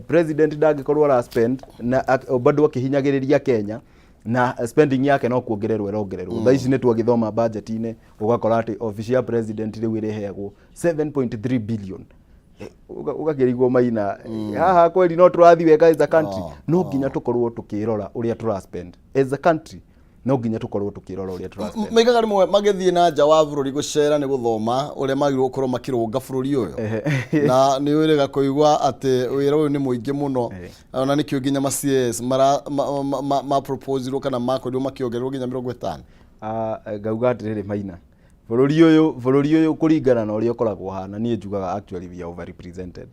president ndangĩkorwo ara spend na bado akĩhinyagĩrĩria Kenya, na spending yake no kuongererwo ĩrongererwo. Thaa ici nĩ twagĩthoma budget-inĩ ũgakora atĩ office ya president rĩu ĩrĩheagwo 7.3 billion. Ũgakĩrigwo, Maina, haha kweli no tũrathiĩ wega as a country? No nginya tũkorwo tũkĩrora ũrĩa tũra spend as a country, no nginya tũkorwo tũkĩrora ũrĩa tũra spend. Maigaga rĩmwe magĩthiĩ na nja wa bũrũri gũcera nĩ gũthoma ũrĩa magĩrĩirwo gũkorwo makĩrũnga bũrũri ũyũ, na nĩ wĩrĩga kũigua atĩ wĩra ũyũ nĩ mũingĩ mũno, ona nĩkĩo nginya ma CS mara ma proposeirwo kana makorirwo makĩongererwo nginya 50. Ah, ngauga atĩrĩrĩ, Maina, bũrũri ũyũ kũringana na ũrĩa ũkoragwo ũhana, niĩ njugaga actually we are overrepresented,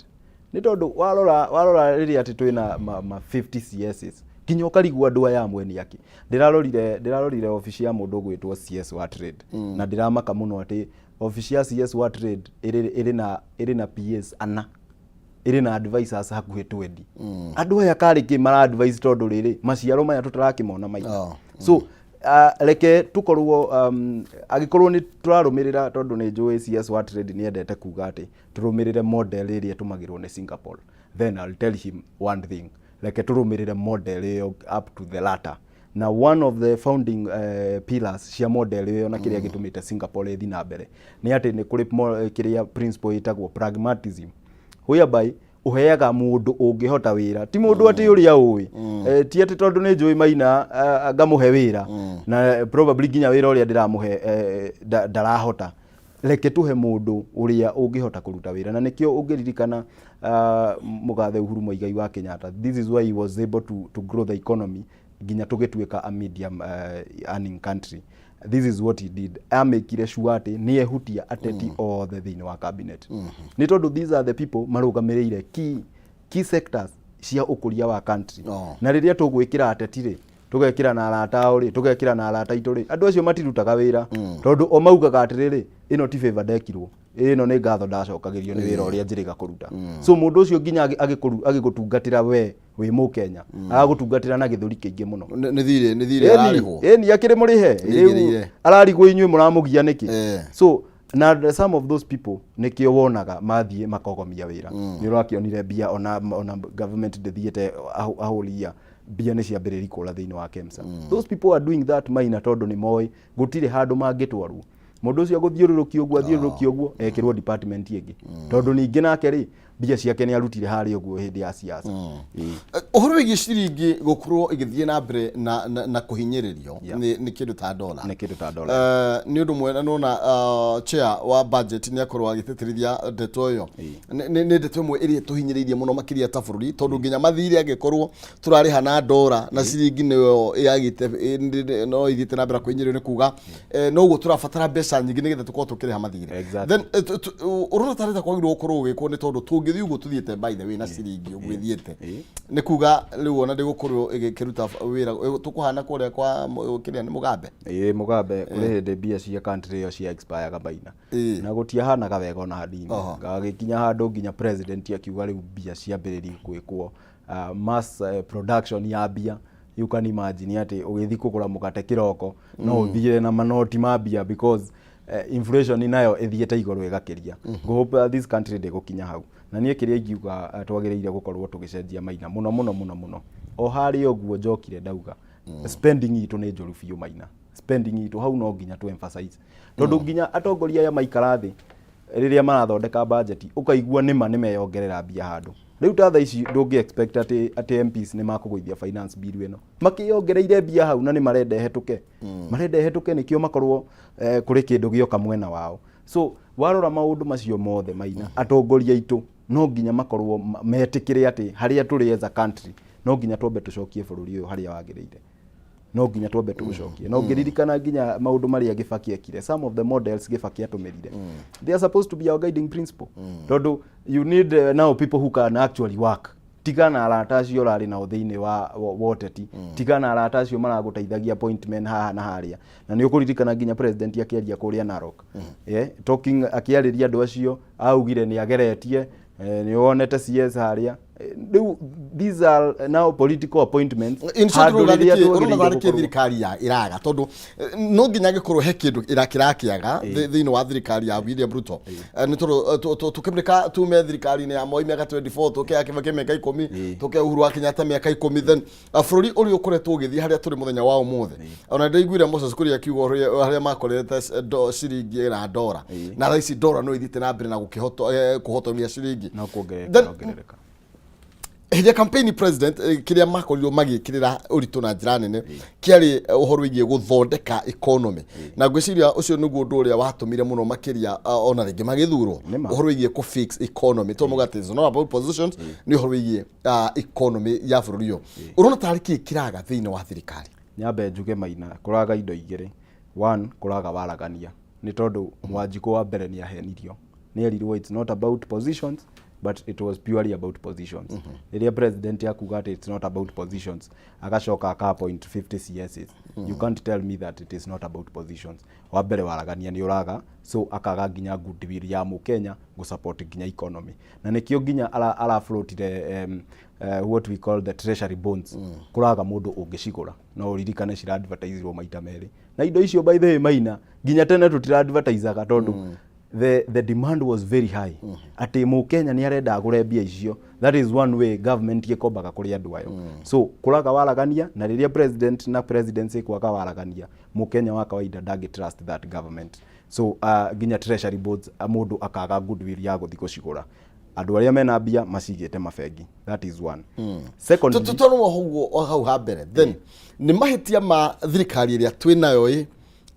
nĩ tondũ warora rĩrĩa atĩ twĩna ma 50 CSs, nginya ũkarigwo andũ aya amwe nĩ akĩ. Ndĩrarorire obici ya mũndũ ũgwĩtwo CS wa trade, na ndĩramaka mũno atĩ obici ya CS wa trade ĩrĩ na PAs ana, ĩrĩ na advisors hakuhĩ 20. Andũ aya karĩ kĩ mara advise? Tondũ rĩrĩ maciaro maya tũtarakĩmona maita. So reke tũkorwo angĩkorwo nĩ tũrarũmĩrĩra, tondũ nĩ njũĩ CS wa trade nĩ endete kuga atĩ tũrũmĩrĩre model ĩrĩa ĩtũmagĩrwo nĩ Singapore, then I'll tell him one thing: reke tũrũmĩrĩre model ĩyo up to the latter. Na one of the founding pillars cia model ĩyo na kĩrĩa gĩtũmĩte Singapore ĩthiĩ na mbere nĩ atĩ nĩ kũrĩ kĩrĩa principle ĩtagwo pragmatism, whereby Ũheaga mũndũ ũngĩhota wĩra, ti mũndũ atĩ ũrĩa ũĩ. Ti atĩ tondũ nĩ njũĩ Maina ngamũhe wĩra na probably nginya wĩra ũrĩa ndĩramũhe ndarahota. Reke tũhe mũndũ ũrĩa ũngĩhota kũruta wĩra, na nĩkĩo ũngĩririkana mũgathe Uhuru Muigai wa Kenyatta, this is why he was able to grow the economy nginya tũgĩtuĩka a medium earning country. This is what he did. Amĩkire sure atĩ nĩ ehutia ateti othe thĩinĩ wa cabinet, nĩ tondũ these are the people marũgamĩrĩire key sectors cia ũkũria wa country. Na rĩrĩa tũgwĩkĩra ateti rĩ, tũgekĩra na arata ao rĩ, tũgekĩra na arata aitũ rĩ, andũ acio matirutaga wĩra, tondũ o maugaga atĩrĩrĩ, ĩno ti favor ndekirwo, ĩno nĩ ngatho ndacokagĩrio nĩ wĩra ũrĩa njĩrĩga kũruta. So mũndũ ũcio nginya agĩgũtungatĩra we wĩ mũkenya, agagũtungatĩra na gĩthũri kĩingĩ mũno. Nĩ thirĩ ararĩhwo. Ĩni akĩrĩ mũrĩhe. Rĩu Nĩingĩrĩire. Ararigwo inyuĩ mũramũgia nĩkĩ. So na some of those people nĩkĩo wonaga mathiĩ makogomia wĩra. Nĩ ũrakĩonire mbia ona government ndĩthiĩte ahũria mbia nĩ ciambĩrĩria kũra thĩinĩ wa KEMSA. Those people are doing that, Maina, tondũ nĩ moĩ gũtirĩ handũ mangĩtwarwo. Mũndũ ũcio agũthiũrũrũkio ũguo, athiũrũrũkio ũguo, ekĩrwo department ĩngĩ, tondũ ningĩ nake rĩ, mbia ciake nĩ arutire harĩa ũguo hĩndĩ ya siasa. Ĩĩ. Ũhoro wĩgiĩ ciringi gũkorwo ĩgĩthiĩ na mbere na kũhinyĩrĩrio nĩ kĩndũ ta dola. Nĩ kĩndũ ta dola. Nĩ ũndũ mwega nona chair wa budget nĩ akorwo agĩtĩtĩrithia ndeto ĩyo. Nĩ ndeto ĩmwe ĩrĩa tũhinyĩrĩirie mũno makĩria ta bũrũri, tondũ nginya mathirĩ angĩkorwo tũrarĩha na ndora na ciringi nĩyo yagĩte no ithiĩte na mbere kũhinyĩrĩrio, nĩ kuga noguo tũrabatara mbeca nyingĩ nĩgetha tũkorwo tũkĩrĩha mathirĩ. Then ũrona tarĩ ta kwagĩrĩirwo gũkorwo ũgĩkwo, nĩ tondũ tũngĩthiĩ ũguo tũthiĩte, by the way, na ciringi ũguo ĩthiĩte, nĩ kuga rĩu ona ndĩgũkorwo ĩgĩkĩruta wĩra tũkũhana kũrĩa kwa kĩrĩa nĩ Mũgambe. Ĩĩ, Mũgambe kũrĩ hĩndĩ mbia cia country ĩyo cia expire baina na gũtiahanaga wega ona hanini. Gagĩkinya handũ nginya president akiuga rĩu mbia ciambĩrĩrie gwĩkwo mass production ya mbia. You can imagine atĩ ũgĩthiĩ kũgũra mũgate kĩroko no ũthiĩre na manoti ma mbia, because inflation nayo ĩthiĩte igũrũ ĩgakĩria. Ngũhope this country ndĩgũkinya hau. Na niĩ kĩrĩa ingiuga twagĩrĩire gũkorwo tũgĩcenjia, Maina, mũno mũno mũno mũno, o harĩa ũguo njokire ndauga spending itũ nĩ njũru biũ, Maina. Spending itũ hau no nginya tu emphasize, tondũ nginya atongoria aya maikara thĩ rĩrĩa marathondeka budget, ũkaigua nĩma nĩ meyongerera mbia handũ. Rĩu ta thaa ici ndũngĩ expect atĩ MPs nĩ makũgũithia finance bill ĩno makĩyongereire mbia hau, na nĩ marenda ĩhetũke, marenda ĩhetũke nĩkĩo makorwo kũrĩ kĩndũ gĩoka mwena wao. So warora maũndũ macio mothe, Maina, atongoria aitũ no nginya makorwo metĩkĩre atĩ harĩa tũrĩ as a country no nginya twambe tũcokie bũrũri ũyũ harĩa wagĩrĩire, no nginya twambe tũũcokie. No ngĩririkana nginya maũndũ marĩa Gĩbaki ekire, some of the models Gĩbaki atũmĩrire, they are supposed to be our guiding principle, tondũ you need now people who can actually work. Tiga na arata acio ũrarĩ nao thĩinĩ wa ũteti, tiga na arata acio maragũteithagia appointment haha na harĩa. Na nĩ ũkũririkana nginya president akĩaria kũrĩa Narok, yeah, talking, akĩarĩria andũ acio, augire nĩ ageretie nĩ wonete CS harĩa. Rĩu these are now political appointments. In short, handũ ũrona rĩrĩa nĩkĩ twagĩrĩire ũrona nĩkĩ gũkorwo- thirikari ya iraga, tondũ no nginya gĩkorwo he kĩndũ kĩrakĩaga thĩinĩ wa thirikari ya William Ruto. Nĩ tondũ tũkĩmĩka tume thirikari-inĩ ya Moi mĩaka 24, tũke ya Kibaki mĩaka 10, tũke Uhuru wa Kenyatta mĩaka 10, then bũrũri ũrĩa ũkoretwo ũgĩthiĩ harĩa tũrĩ mũthenya wa ũmũthĩ. Ona ndĩraiguire Moses Kuria akiuga harĩa makorete ciringi na ndora, na thaa ici ndora no ithiĩte na mbere na kũhotomia ciringi. No kuongerereka. Ongerereka. Hĩndĩ ya campaign president, kĩrĩa makorirwo magĩkĩrĩra ũritũ na njĩra nene kĩarĩ ũhoro wĩgiĩ gũthondeka economy, na ngwĩciria ũcio nĩguo ũndũ ũrĩa watũmire mũno makĩria ona rĩngĩ magĩthurwo. Nĩma. Ũhoro wĩgiĩ kũ fix economy, to muga atĩ it's not about positions, nĩ ũhoro wĩgiĩ economy ya bũrũri ũyũ. Ũrona tarĩ kĩĩ kĩraga thĩinĩ wa thirikari? Nyambe njuge, Maina, kũraga indo igĩrĩ. One, kũraga waragania, nĩ tondũ Mwanjikũ wa mbere nĩ ahenirio, nĩ erirwo it's not about positions, but it was purely about positions. Rĩrĩa president akuga atĩ it's not about positions, agacoka aka appoint 50 CSs, you can't tell me that it is not about positions. Wa mbere waragania nĩ ũraga, so akaga nginya goodwill ya mũkenya gũsupport nginya economy, na nĩkĩo nginya arafloatire what we call the treasury bonds. Kũraga mũndũ ũngĩcigũra. No ũririkane cira advertiserwo maita merĩ, na indo icio, by the way, Maina, nginya tene tũtira advertisaga tondũ the demand was very high, atĩ mũkenya nĩ arenda agũre mbia icio. That is one way government ĩkombaga kũrĩ andũ ayo. So kũraga waragania, na rĩrĩa president na presidency kwaga waragania, mũkenya wa kawaida ndangĩ trust that government. So nginya treasury boards, mũndũ akaga goodwill ya gũthiĩ gũcigũra. Andũ arĩa mena mbia macigĩte mabengi. That is one. Secondly, Tũtarũa ũguo o hau ha mbere, then nĩ mahĩtia ma thirikari ĩrĩa twĩ nayo ĩ,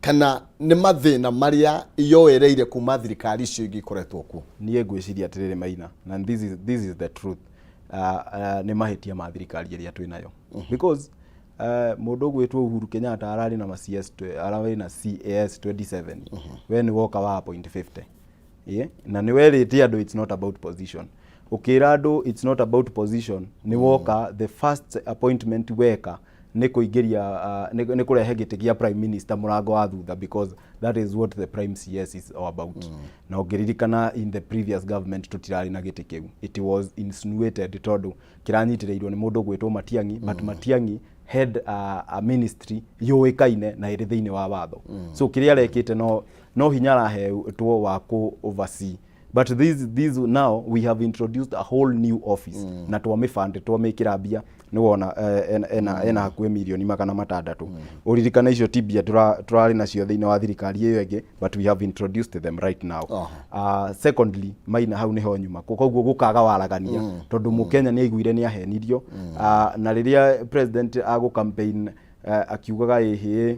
kana nĩ mathĩna marĩa yoereire kuma thirikari icio ingĩ ikoretwo kuo? Niĩ ngwĩciria atĩrĩrĩ Maina, na this is the truth, nĩ mahĩtia ma thirikari ĩrĩa twĩ nayo, because mũndũ ũgwĩtwo Uhuru Kenyatta ararĩ na ma CS, ararĩ na CAS 27. We nĩ woka wa appoint 50. Yeah? Na nĩ werĩte andũ it's not about position. Ũkĩra andũ it's not about position, nĩ woka the first appointment weka nĩ kũingĩria, nĩ kũrehe gĩtĩ gĩa prime minister mũrango wa thutha, because that is what the prime CS is all about. Na ũngĩririkana, in the previous government tũtirarĩ na gĩtĩ kĩu. It was insinuated tondũ kĩranyitĩrĩirwo nĩ mũndũ ũgwĩtwo Matiang'i, but Matiang'i had a ministry yũĩkaine na ĩrĩ thĩinĩ wa watho. So kĩrĩa arekĩte no hinya arahetwo wa kũ oversee, but this now we have introduced a whole new office, na twamĩfund, twamĩkĩra mbia. Nĩ wona ena hakuhĩ mirioni 600. Ũririkane icio ti mbia tũrarĩ nacio thĩinĩ wa thirikari ĩyo ĩngĩ, but we have introduced them right now. Secondly, Maina, hau nĩho nyuma koguo gũkaga waragania, tondũ mũkenya nĩ aiguire nĩ ahenirio. Na rĩrĩa president agũ campaign, akiugaga ĩhĩ,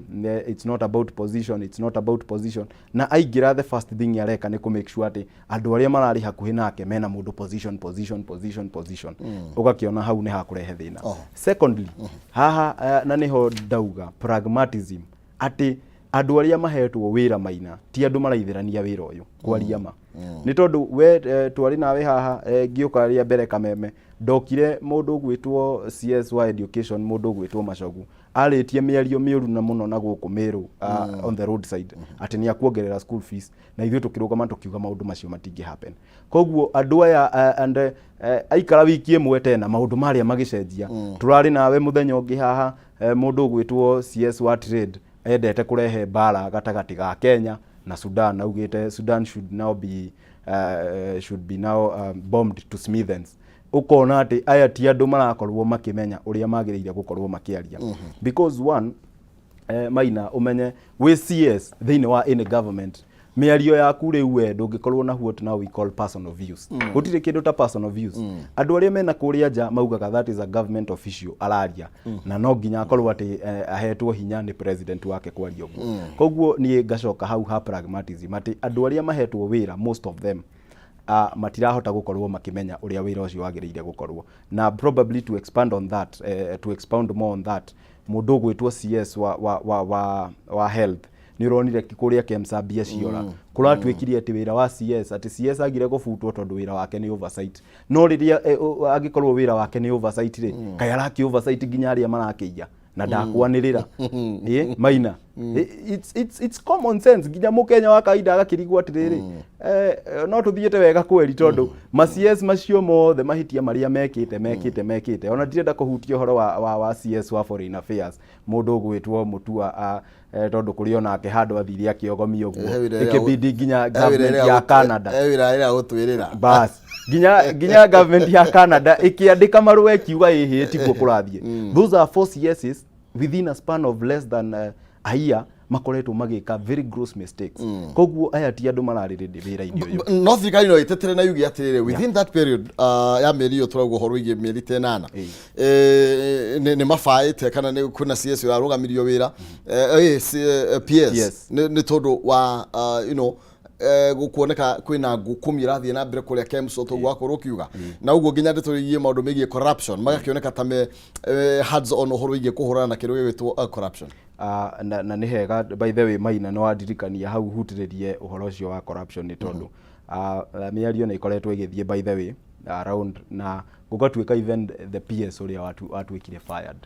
it's not about position, it's not about position, na aingĩra, the first thing areka nĩ kũ make sure atĩ andũ arĩa mararĩ hakuhĩ nake mena mũndũ position, position, position, position. Ũgakĩona hau nĩ hakũrehe thĩna. Secondly, haha, na nĩho ndauga pragmatism, atĩ andũ arĩa mahetwo wĩra, Maina, ti andũ maraithĩrania wĩra ũyũ kwaria ma. Nĩ tondũ we, twarĩ nawe haha, ngĩũka rĩa mbere Kameme, ndokire mũndũ ũgwĩtwo CS wa education, mũndũ ũgwĩtwo Machogu, arĩtie mĩario mĩũru na mũno na gũkũ Meru, on the roadside, atĩ nĩ akuongerera school fees, na ithuĩ tũkĩrũgama tũkiuga maũndũ macio matingĩ happen. Koguo andũ aya, and aikara wiki ĩmwe tena maũndũ marĩa magĩcenjia. Tũrarĩ nawe mũthenya ũngĩ haha, mũndũ ũgwĩtwo CS wa trade endete kũrehe mbara gatagatĩ ga Kenya na Sudan. Augĩte Sudan should be now bombed to smithereens. Ũkona atĩ aya ti andũ marakorwo makĩmenya ũrĩa magĩrĩire gũkorwo makĩaria, because one, Maina, ũmenye wĩ CS thĩinĩ wa any government, mĩario yaku rĩu we ndũngĩkorwo na what now we call personal views. Gũtirĩ kĩndũ ta personal views. Andũ arĩa mena kũrĩa nja maugaga that is a government official araria, na no nginya akorwo atĩ ahetwo hinya nĩ president wake kwaria ũguo. Koguo niĩ ngacoka hau ha pragmatism, atĩ andũ arĩa mahetwo wĩra, most of them, matirahota gũkorwo makĩmenya ũrĩa wĩra ũcio wagĩrĩire gũkorwo. Na probably to expand on that, to expound more on that, mũndũ ũgwĩtwo CS wa health, nĩ ũronire kũrĩa KEMSA mbia ciora. Kũratuĩkire atĩ wĩra wa CS, atĩ CS agire gũbutwo tondũ wĩra wake nĩ oversight. No rĩrĩa angĩkorwo wĩra wake nĩ oversight rĩ, kaĩ arakĩ oversight nginya arĩa marakĩiya na ndakwanĩrĩra? Ĩ Maina, it's common sense, nginya mũkenya wa kawaida agakĩrigwo atĩrĩrĩ, no tũthiĩte wega kweri, tondũ ma CS macio mothe mahĩtia marĩa mekĩte, ona ndirenda kũhutia ũhoro wa CS wa foreign affairs, mũndũ ũgwĩtwo Mũtua, tondũ kũrĩ onake handũ athire akĩogomia ũguo, ĩkĩbidi nginya government ya Canada He wĩra ĩrĩa gũtwĩrĩra. Bas, nginya government ya Canada ĩkĩandĩka marũa ĩkiuga ĩhĩ tiguo kũrathiĩ. Those are four CSs within a span of less than a year makoretwo magĩka very gross mistakes. Koguo aya ti andũ mararĩrĩria wĩra-inĩ ũyũ. No thirikari no ĩtetere na yuge atĩrĩrĩ, within that period, ya mĩeri ĩyo tũrauga ũhoro wĩgiĩ mĩeri ta ĩnana, nĩ mabaĩte kana nĩ kwĩna CS ũrarũgamirio wĩra, PS, PS. nĩ tondũ wa gũkuoneka kwĩna ngũkũmi ĩrathiĩ na mbere kũrĩa KEMSA, toguo wakorwo ũkiuga na ũguo, nginya ndeto ĩgiĩ maũndũ megiĩ corruption magakĩoneka ta me hands on ũhoro wĩgiĩ kũhũrana na kĩndũ gĩgwĩtwo corruption. Na nĩ hega, by the way, Maina, nĩ wandirikania hau hutĩrĩrie ũhoro ũcio wa corruption, nĩ tondũ mĩario nĩ ĩkoretwo ĩgĩthiĩ, by the way, around, na gũgatuĩka even the PS ũrĩa watuĩkire fired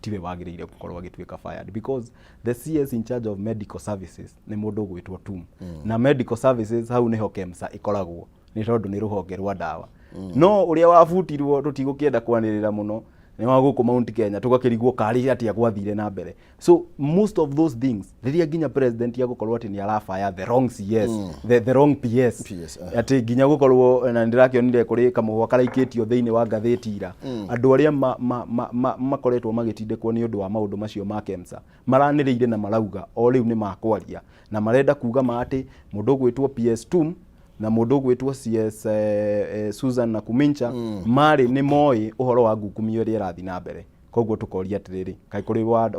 tiwe wagĩrĩire gũkorwo agĩtuĩka fired, because the CS in charge of medical services nĩ mũndũ ũgwĩtwo Tum. Na medical services hau nĩho KEMSA ĩkoragwo, nĩ tondũ nĩ rũhonge rwa ndawa. No ũrĩa wabutirwo tũtigũkĩenda kwanĩrĩra mũno nĩ wa gũkũ Mount Kenya, tũgakĩrigwo karĩ atĩa gwathire na mbere. So most of those things, rĩrĩa nginya president agũkorwo atĩ nĩ arafire the wrong CS, the wrong PS, PS, atĩ nginya gũkorwo na ndĩrakĩonire kũrĩ kamũhwa karaikĩtio thĩinĩ wa ngathĩti ira, andũ arĩa makoretwo magĩtindĩkwo nĩ ũndũ wa maũndũ macio ma KEMSA maranĩrĩire na marauga o rĩu nĩ makwaria, na marenda kuga ma atĩ mũndũ ũgwĩtwo PS Tum Na mũndũ ũgwĩtwo CS Susan Nakumincha marĩ nĩ moĩ ũhoro wa ngukumio ĩrĩa ĩrathiĩ na mbere. Koguo tũkoria atĩrĩrĩ, kaĩ kũrĩ wa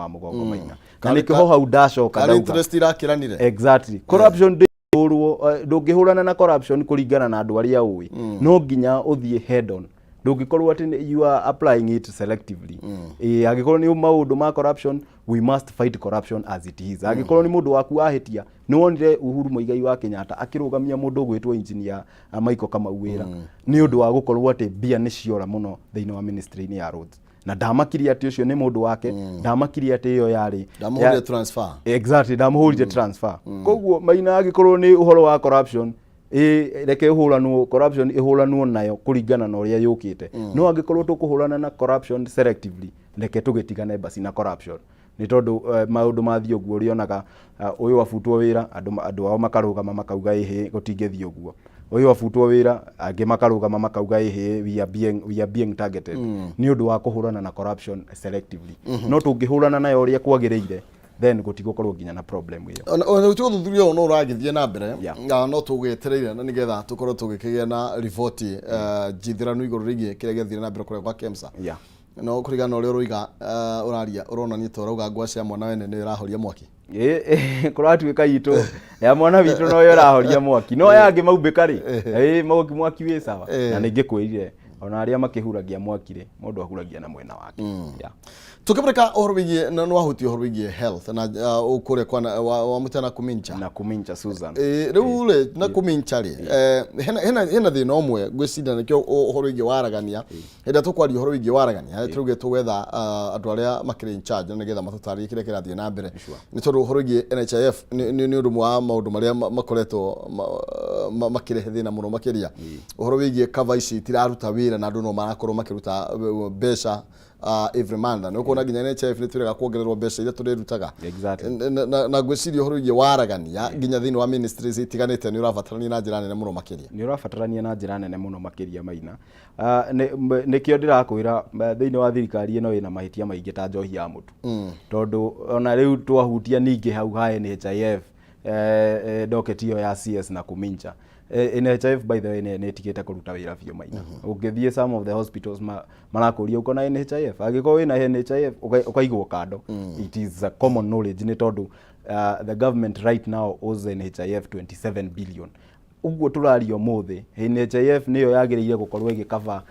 mũgongo maina na nĩkĩo ho hau ndacoka Karĩ ndauga interest irakĩranire. Exactly, corruption ndĩhũrwo, ndũngĩhũrana na corruption kũringana na andũ arĩa ũĩ. No nginya ũthiĩ head on, ndũngĩkorwo atĩ you are applying it selectively. Ĩĩ, angĩkorwo nĩ maũndũ ma corruption, we must fight corruption as it is. Angĩkorwo nĩ mũndũ waku wahĩtia, nĩ wonire Uhuru Muigai wa Kenyatta akĩrũgamia mũndũ ũgwĩtwo engineer Michael Kamau wĩra nĩ ũndũ wa gũkorwo atĩ mbia nĩ ciora mũno thĩinĩ wa ministry-inĩ ya roads, na ndamakirie atĩ ũcio nĩ mũndũ wake, ndamakirie atĩ ĩyo yarĩ Ndamũhũrire transfer. Exactly, ndamũhũrire transfer. Koguo Maina, angĩkorwo nĩ ũhoro wa corruption, ĩ reke ĩhũranwo, corruption ĩhũranwo nayo kũringana na ũrĩa yũkĩte. No angĩkorwo tũkũhũrana na corruption selectively, reke tũgĩtigane basi na corruption, nĩ tondũ maũndũ mathiĩ ũguo ũrĩonaga ũyũ abutwo wĩra, andũ ao makarũgama makauga ĩhĩ, gũtingĩthiĩ ũguo. Ũyũ abutwo wĩra, angĩ makarũgama makauga ĩhĩ, we are being targeted nĩ ũndũ wa kũhũrana na corruption selectively. No tũngĩhũrana nayo ũrĩa kwagĩrĩire, then gũtigũkorwo nginya na problem ĩyo. Ona gũtirĩ, ũthuthuria ũyũ no ũragĩthiĩ na mbere. Na no tũgĩetereire na nĩgetha tũkorwo tũgĩkĩgĩa na riboti njithĩranu igũrũ rĩgiĩ kĩrĩa gĩathire na mbere kũrĩa kwa KEMSA. No kũringana na ũrĩa ũroiga, ũraria ũronania ta ũrauga ngwaci ya mwana wene nĩyo ĩrahoria mwaki. Ĩ, kũratuĩka itũ ya mwana witũ noyo ĩrahoria mwaki, no aya angĩ maumbĩka rĩ, ĩ mwaki wĩ sawa. Na nĩngĩkwĩrire ona arĩa makĩhuragia mwaki rĩ, mũndũ ahuragia na mwena wake. Yeah. Tũkĩmũrĩka ũhoro wĩgiĩ na nĩwahutia ũhoro wĩgiĩ health na kũrĩa kwa wa mũtana Kumincha. Na Kumincha Susan. Rĩu rĩ, na Kumincha rĩ, hena thĩna ũmwe ngwĩciria nĩkĩo ũhoro wĩgiĩ waragania, hĩndĩ ĩrĩa tũkwaria ũhoro wĩgiĩ waragania tũrauge tũgwetha andũ arĩa makĩrĩ in charge na nĩgetha matũtarĩrie kĩrĩa kĩrathiĩ na mbere, nĩ tondũ ũhoro wĩgiĩ NHIF nĩ ũndũ ũmwe wa maũndũ marĩa makoretwo makĩrehe thĩna mũno makĩria. Ũhoro wĩgiĩ cover ici itiraruta wĩra na andũ no marakorwo makĩruta mbeca every month, na nĩ ũkuona nginya NHIF nĩ twĩrega kuongererwo mbeca iria tũrĩrutaga. Na ngwĩciria ũhoro wĩgiĩ waragania nginya thĩinĩ wa ministries itiganĩte nĩ ũrabatarania na njĩra nene mũno makĩria. Nĩ ũrabatarania na njĩra nene mũno makĩria, Maina. Nĩkĩo ndĩrakwĩra thĩinĩ wa thirikari ĩno ĩna mahĩtia maingĩ ta njohi ya mũtu, tondũ ona rĩu twahutia ningĩ hau ha NHIF, docket ĩyo ya CS na Kumincha. NHIF, by the way, nĩ ĩtigĩte kũruta wĩra biũ, Maina. Ũngĩthiĩ some of the hospitals, marakũria uko na NHIF. Angĩkorwo wĩna NHIF, ũkaigwo kando. It is a common knowledge, nĩ tondũ the government right now owes NHIF 27 billion. Ũguo tũraria ũmũthĩ, NHIF nĩyo yagĩrĩire gũkorwo ĩgĩkaba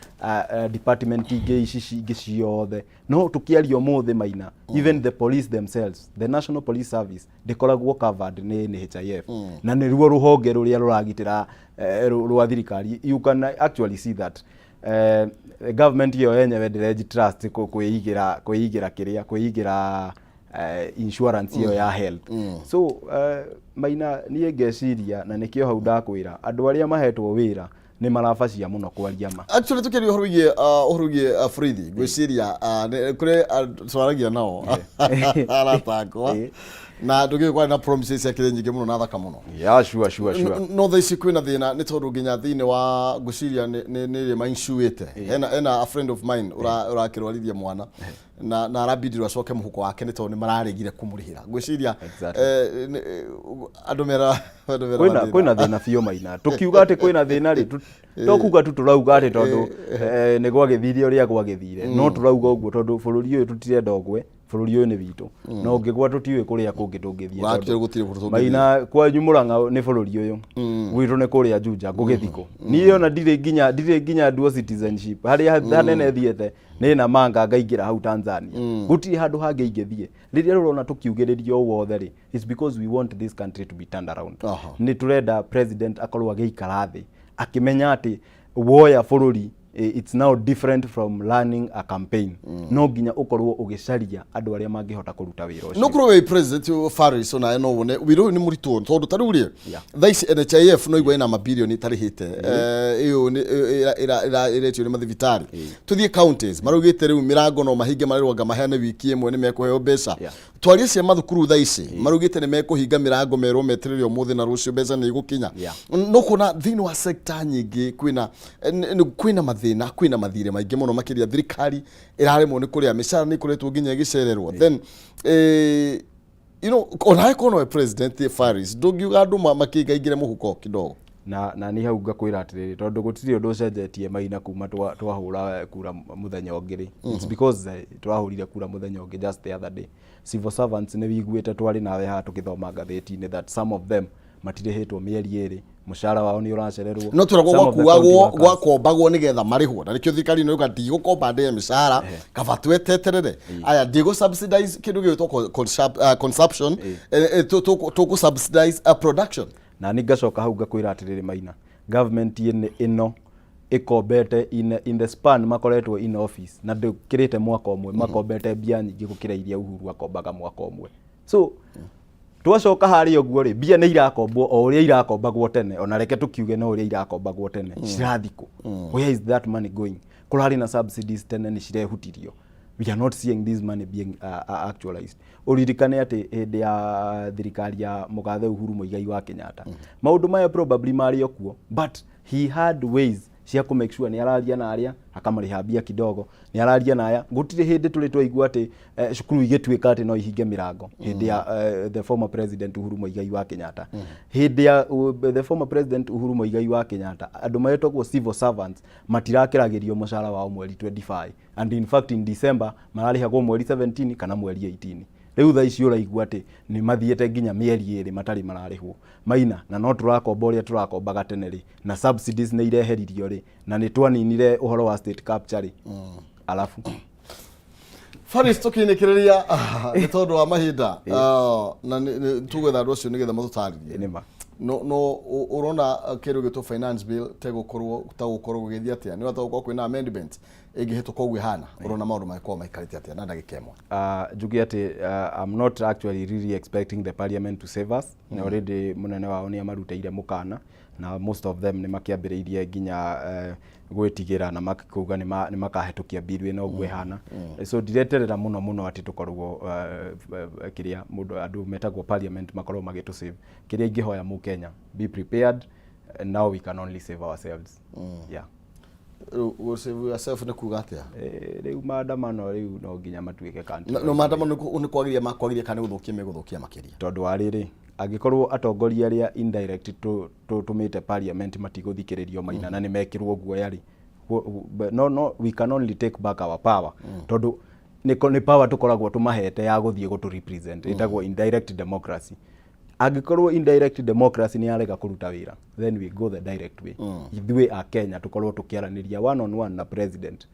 department ingĩ ici ingĩ ciothe. No tũkĩaria ũmũthĩ, Maina, even the police themselves, the National Police Service, ndĩkoragwo covered nĩ NHIF, na nĩruo rũhonge rũrĩa rũragitĩra rwa thirikari. You can actually see that government ĩyo yenyewe ndĩreji trust kwĩigĩra kĩrĩa kwĩigĩra insurance ĩyo ya health. So Maina, niĩ ngeciria, na nĩkĩo hau ndakwĩra andũ arĩa mahetwo wĩra nĩ marabacia mũno kwaria ma. Actually, tukiaria ũhoro wĩgiĩ borithi, ngwĩciria kũrĩ twaragia nao arata akwa na ndũgĩũĩ kwarĩ na promises ciakĩrĩ nyingĩ mũno na thaka mũno. Yeah, sure. No thaa ici kwĩna thĩna, nĩ tondũ nginya thĩinĩ wa ngwĩciria nĩ rĩ mainsuĩte, hena a friend of mine ũrakĩrwarithia mwana na arabindirwo acoke mũhuko wake nĩ tondũ nĩ mararegire kũmũrĩhĩra, ngwĩciria. Andũ mera Kwĩna mathĩna. Kwĩna thĩna biũ, Maina. Tũkiuga atĩ kwĩna thĩna rĩ, to kuga tu tũrauga atĩ tondũ nĩ gwagĩthire ũrĩa gwagĩthire, no tũrauga ũguo tondũ bũrũri ũyũ tũtirenda ũgwe. Bũrũri ũyũ nĩ witũ, na ũngĩgwa tũtiũĩ kũrĩa kũngĩ tũngĩthiĩ. Actually, tondũ gũtirĩ kũndũ tũngĩthiĩ. Maina, kwanyu Mũrang'a nĩ bũrũri ũyũ, gwitũ nĩ kũrĩa Juja. Ngũgĩthiĩ kũ niĩ? Ona ndirĩ nginya dual citizenship. Harĩa hanene thiĩte nĩ Namanga, ngaingĩra hau Tanzania. Gũtirĩ handũ hangĩ ingĩthiĩ. Rĩrĩa rũrona tũkiugĩrĩria ũũ wothe rĩ, it's because we want this country to be turned around. Nĩ tũrenda president akorwo agĩikara thĩ akĩmenya atĩ woya bũrũri, it's now different from running a campaign. No nginya ũkorwo ũgĩcaria andũ arĩa mangĩhota kũruta wĩra ũcio. No korwo wĩ president Faris, onawe no wone wĩra ũyũ nĩ mũritũ, tondũ ta rĩu rĩ, thaa ici NHIF no igua ĩna mabilioni ĩtarĩhĩte. Ĩyo ĩretio nĩ mathibitarĩ. Tũthiĩ counties, maraugĩte rĩu mĩrango no mahinge, marerwo anga maheane wiki ĩmwe nĩ mekũheo mbeca. Twarie cia mathukuru, thaa ici maraugĩte nĩ mekũhinga mĩrango, merwo meterere ũmũthĩ na rũciũ mbeca nĩ igũkinya. No kuona thĩinĩ wa sector nyingĩ kwĩna mathĩna, kwĩna mathirĩ maingĩ mũno makĩria. Thirikari ĩraremwo nĩ kũrĩa mĩcara, nĩ ĩkoretwo nginya ĩgĩcererwo. Then onawe korwo nowe president Faris, ndũngiuga andũ makĩingaingĩre mũhuko kidogo? Na niĩ hau ngakwĩra atĩrĩrĩ, tondũ gũtirĩ ũndũ ũcenjetie, Maina, kuma twahũra kura mũthenya ũngĩ rĩ. It's because twahũrire kura mũthenya ũngĩ just the other day. Civil servants, nĩ wiguĩte twarĩ nawe haha tũgĩthoma ngathĩti-inĩ that some of them matirĩhĩtwo mĩeri 2, mũcara wao nĩ ũracererwo. No twĩragwo Some of the county gwakuagwo workers. Gwakombagwo nĩgetha marĩhwo, na nĩkĩo thirikari ĩno yuga ndigũkomba ndĩe mĩcara, kaba tweteterere aya, ndigũ subsidize kĩndũ gĩgwĩtwo consumption, tũkũ subsidize production. Na nĩ ngacoka hau ngakwĩra atĩrĩrĩ, Maina, government ĩno ĩkombete in the span makoretwo in office na ndũkĩrĩte mwaka ũmwe, makombete mbia nyingĩ gũkĩra iria Uhuru akombaga mwaka ũmwe. So twacoka harĩa ũguo rĩ, mbia nĩ irakombwo o ũrĩa irakombagwo tene. Ona reke tũkiuge no ũrĩa irakombagwo tene, cirathikũ. Where is that money going? Kũrarĩ na subsidies tene, nĩ cirehutirio. We are not seeing this money being actualized. Ũririkane atĩ hĩndĩ ya thirikari ya mũgathe Uhuru Muigai wa Kenyatta, maũndũ maya probably marĩ o kuo, but he had ways cia kũ make sure nĩ araria na arĩa akamarĩha mbia kidogo, nĩ araria na aya. Gũtirĩ hĩndĩ tũrĩ twaigua atĩ cukuru igĩtuĩka atĩ no ihinge mĩrango hĩndĩ ya the former president Uhuru Muigai wa Kenyatta. Hĩndĩ ya the former president Uhuru Muigai wa Kenyatta, andũ metagwo civil servants matirakĩragĩrio mũcara wao mweri 25, and in fact in December mararĩhagwo mweri 17 kana mweri 18. Rĩu thaa ici ũraigua atĩ nĩ mathiĩte nginya mĩeri 2 matarĩ mararĩhwo, Maina, na no tũrakomba ũrĩa tũrakombaga tene rĩ, na subsidies nĩ ireheririo rĩ, na nĩ twaninire ũhoro wa state capture rĩ, alafu Faris, tũkĩinĩkĩrĩria nĩ tondũ wa mahinda, na tũgwetha andũ acio nĩgetha matũtarĩrie. Nĩ ma. No ũrona kĩndũ gĩtwo finance bill tegũkorwo tagũkorwo gũgĩthiĩ atĩa? Nĩ ũrona tagũkorwo kwĩna amendment ĩngĩhĩtũka ũguo ĩhana? Ũrona maũndũ mangĩkorwo maikarĩte atĩa na ndagĩka 1? Njuge atĩ I'm not actually really expecting the parliament to save us. Already mũnene wao nĩ amarutĩire mũkana, na most of them nĩ makĩambĩrĩirie nginya gwĩtigĩra na makuga nĩ makahĩtũkia bill ĩno ũguo ĩhana. So ndireterera mũno mũno atĩ tũkorwo kĩrĩa mũndũ andũ metagwo parliament makorwo magĩtũ save. Kĩrĩa ingĩhoya mũkenya, be prepared, now we can only save ourselves, yeah. Rĩu gũ save yourself nĩ kuga atĩa? Rĩu maandamano rĩu no nginya matuĩke country. No maandamano nĩ kwagĩria makwagĩria kana nĩ gũthũkia megũthũkia makĩria? Tondũ wa rĩrĩ, angĩkorwo atongoria arĩa indirect tũtũmĩte parliament matigũthikĩrĩrio, Maina, na nĩ mekĩrwo guoya rĩ, no we can only take back our power, tondũ nĩ power tũkoragwo tũmahete ya gũthiĩ gũtũ represent, ĩtagwo indirect democracy. Angĩkorwo indirect democracy nĩ yarega kũruta wĩra, then we go the direct way. Ithuĩ a Kenya tũkorwo tũkĩaranĩria one on one na president,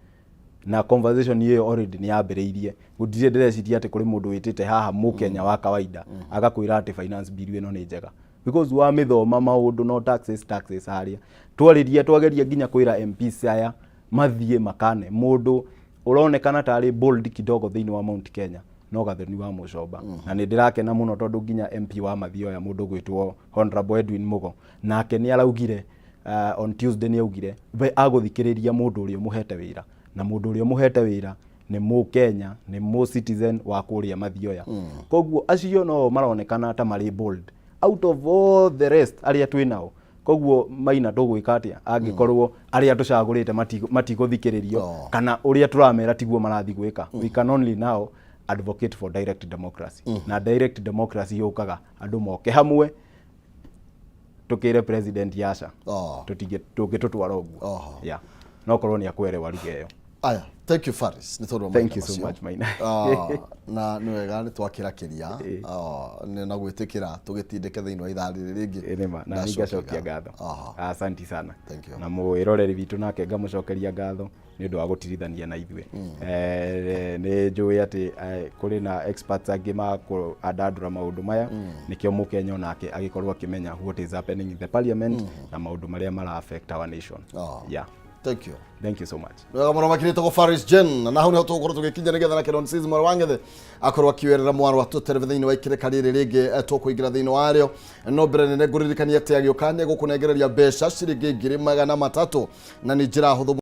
na conversation ĩyo already nĩ yambĩrĩirie. Gũtirĩ ndĩreciria atĩ kũrĩ mũndũ wĩtĩte haha mũkenya wa kawaida agakwĩra atĩ finance bill ĩno nĩ njega, because wamĩthoma maũndũ no taxes, taxes. Harĩa twarĩria, twageria nginya kwĩra MPs aya mathiĩ makane mũndũ ũronekana tarĩ bold kidogo thĩinĩ wa Mount Kenya no Gathoni wa Mũcomba. Na nĩ ndĩrakena mũno tondũ nginya MP wa Mathioya, mũndũ gwĩtwo Honorable Edwin Mugo, nake nĩ araugire on Tuesday, nĩ augire we agũthikĩrĩria mũndũ ũrĩa ũmũhete wĩra, na mũndũ ũrĩa ũmũhete wĩra nĩ mũkenya, nĩ mũ citizen wa kũrĩa Mathioya. Koguo acio no maronekana ta marĩ bold out of all the rest arĩa twĩ nao. Koguo, Maina, tũgwĩka atĩa angĩkorwo arĩa tũcagũrĩte matigũthikĩrĩrio kana ũrĩa tũramera tiguo marathiĩ gwĩka? We can only now advocate for direct democracy, na direct democracy yũkaga andũ moke hamwe tukire president yaca tũngĩtũtwara ũguo. Yeah, no korwo nĩ akwerewa ruga ĩyo. Aya, thank you, Faris, nĩ tondũ wa Thank mahinda you so macio. much, Maina. Na nĩ wega nĩ twakĩrakĩria na gwĩtĩkĩra tũgĩtindĩke thĩinĩ wa ithaa rĩrĩ rĩngĩ. Nĩma na Ndacokia ningacokia ngatho. Asanti sana. Thank you. Na mwĩroreri witũ nake ngamũcokeria ngatho nĩ ũndũ wa gũtirithania na ithuĩ. Nĩ njũĩ atĩ kũrĩ na experts angĩ makũandandũra maũndũ maya, nĩkĩo mũkenya onake agĩkorwo akĩmenya what is happening in the parliament na maũndũ marĩa mara affect our nation. Yeah. Thank you. Thank you so much. Wega mũno makĩria tagwo Faris Jen, na hau nĩho tũgũkorwo tũgĩkinya nĩgetha nake Don Sis Mwaro wa Ng'ethe akorwo akiwerera mwarwa tũtereve thĩinĩ wa ikĩrĩka rĩrĩ rĩngĩ tũkũingĩra thĩinĩ warĩo. No mbere nene ngũririkania atĩ agĩũka nĩ egũkũnengereria mbeca ciringi 300,000, na nĩ njĩra hũthũ.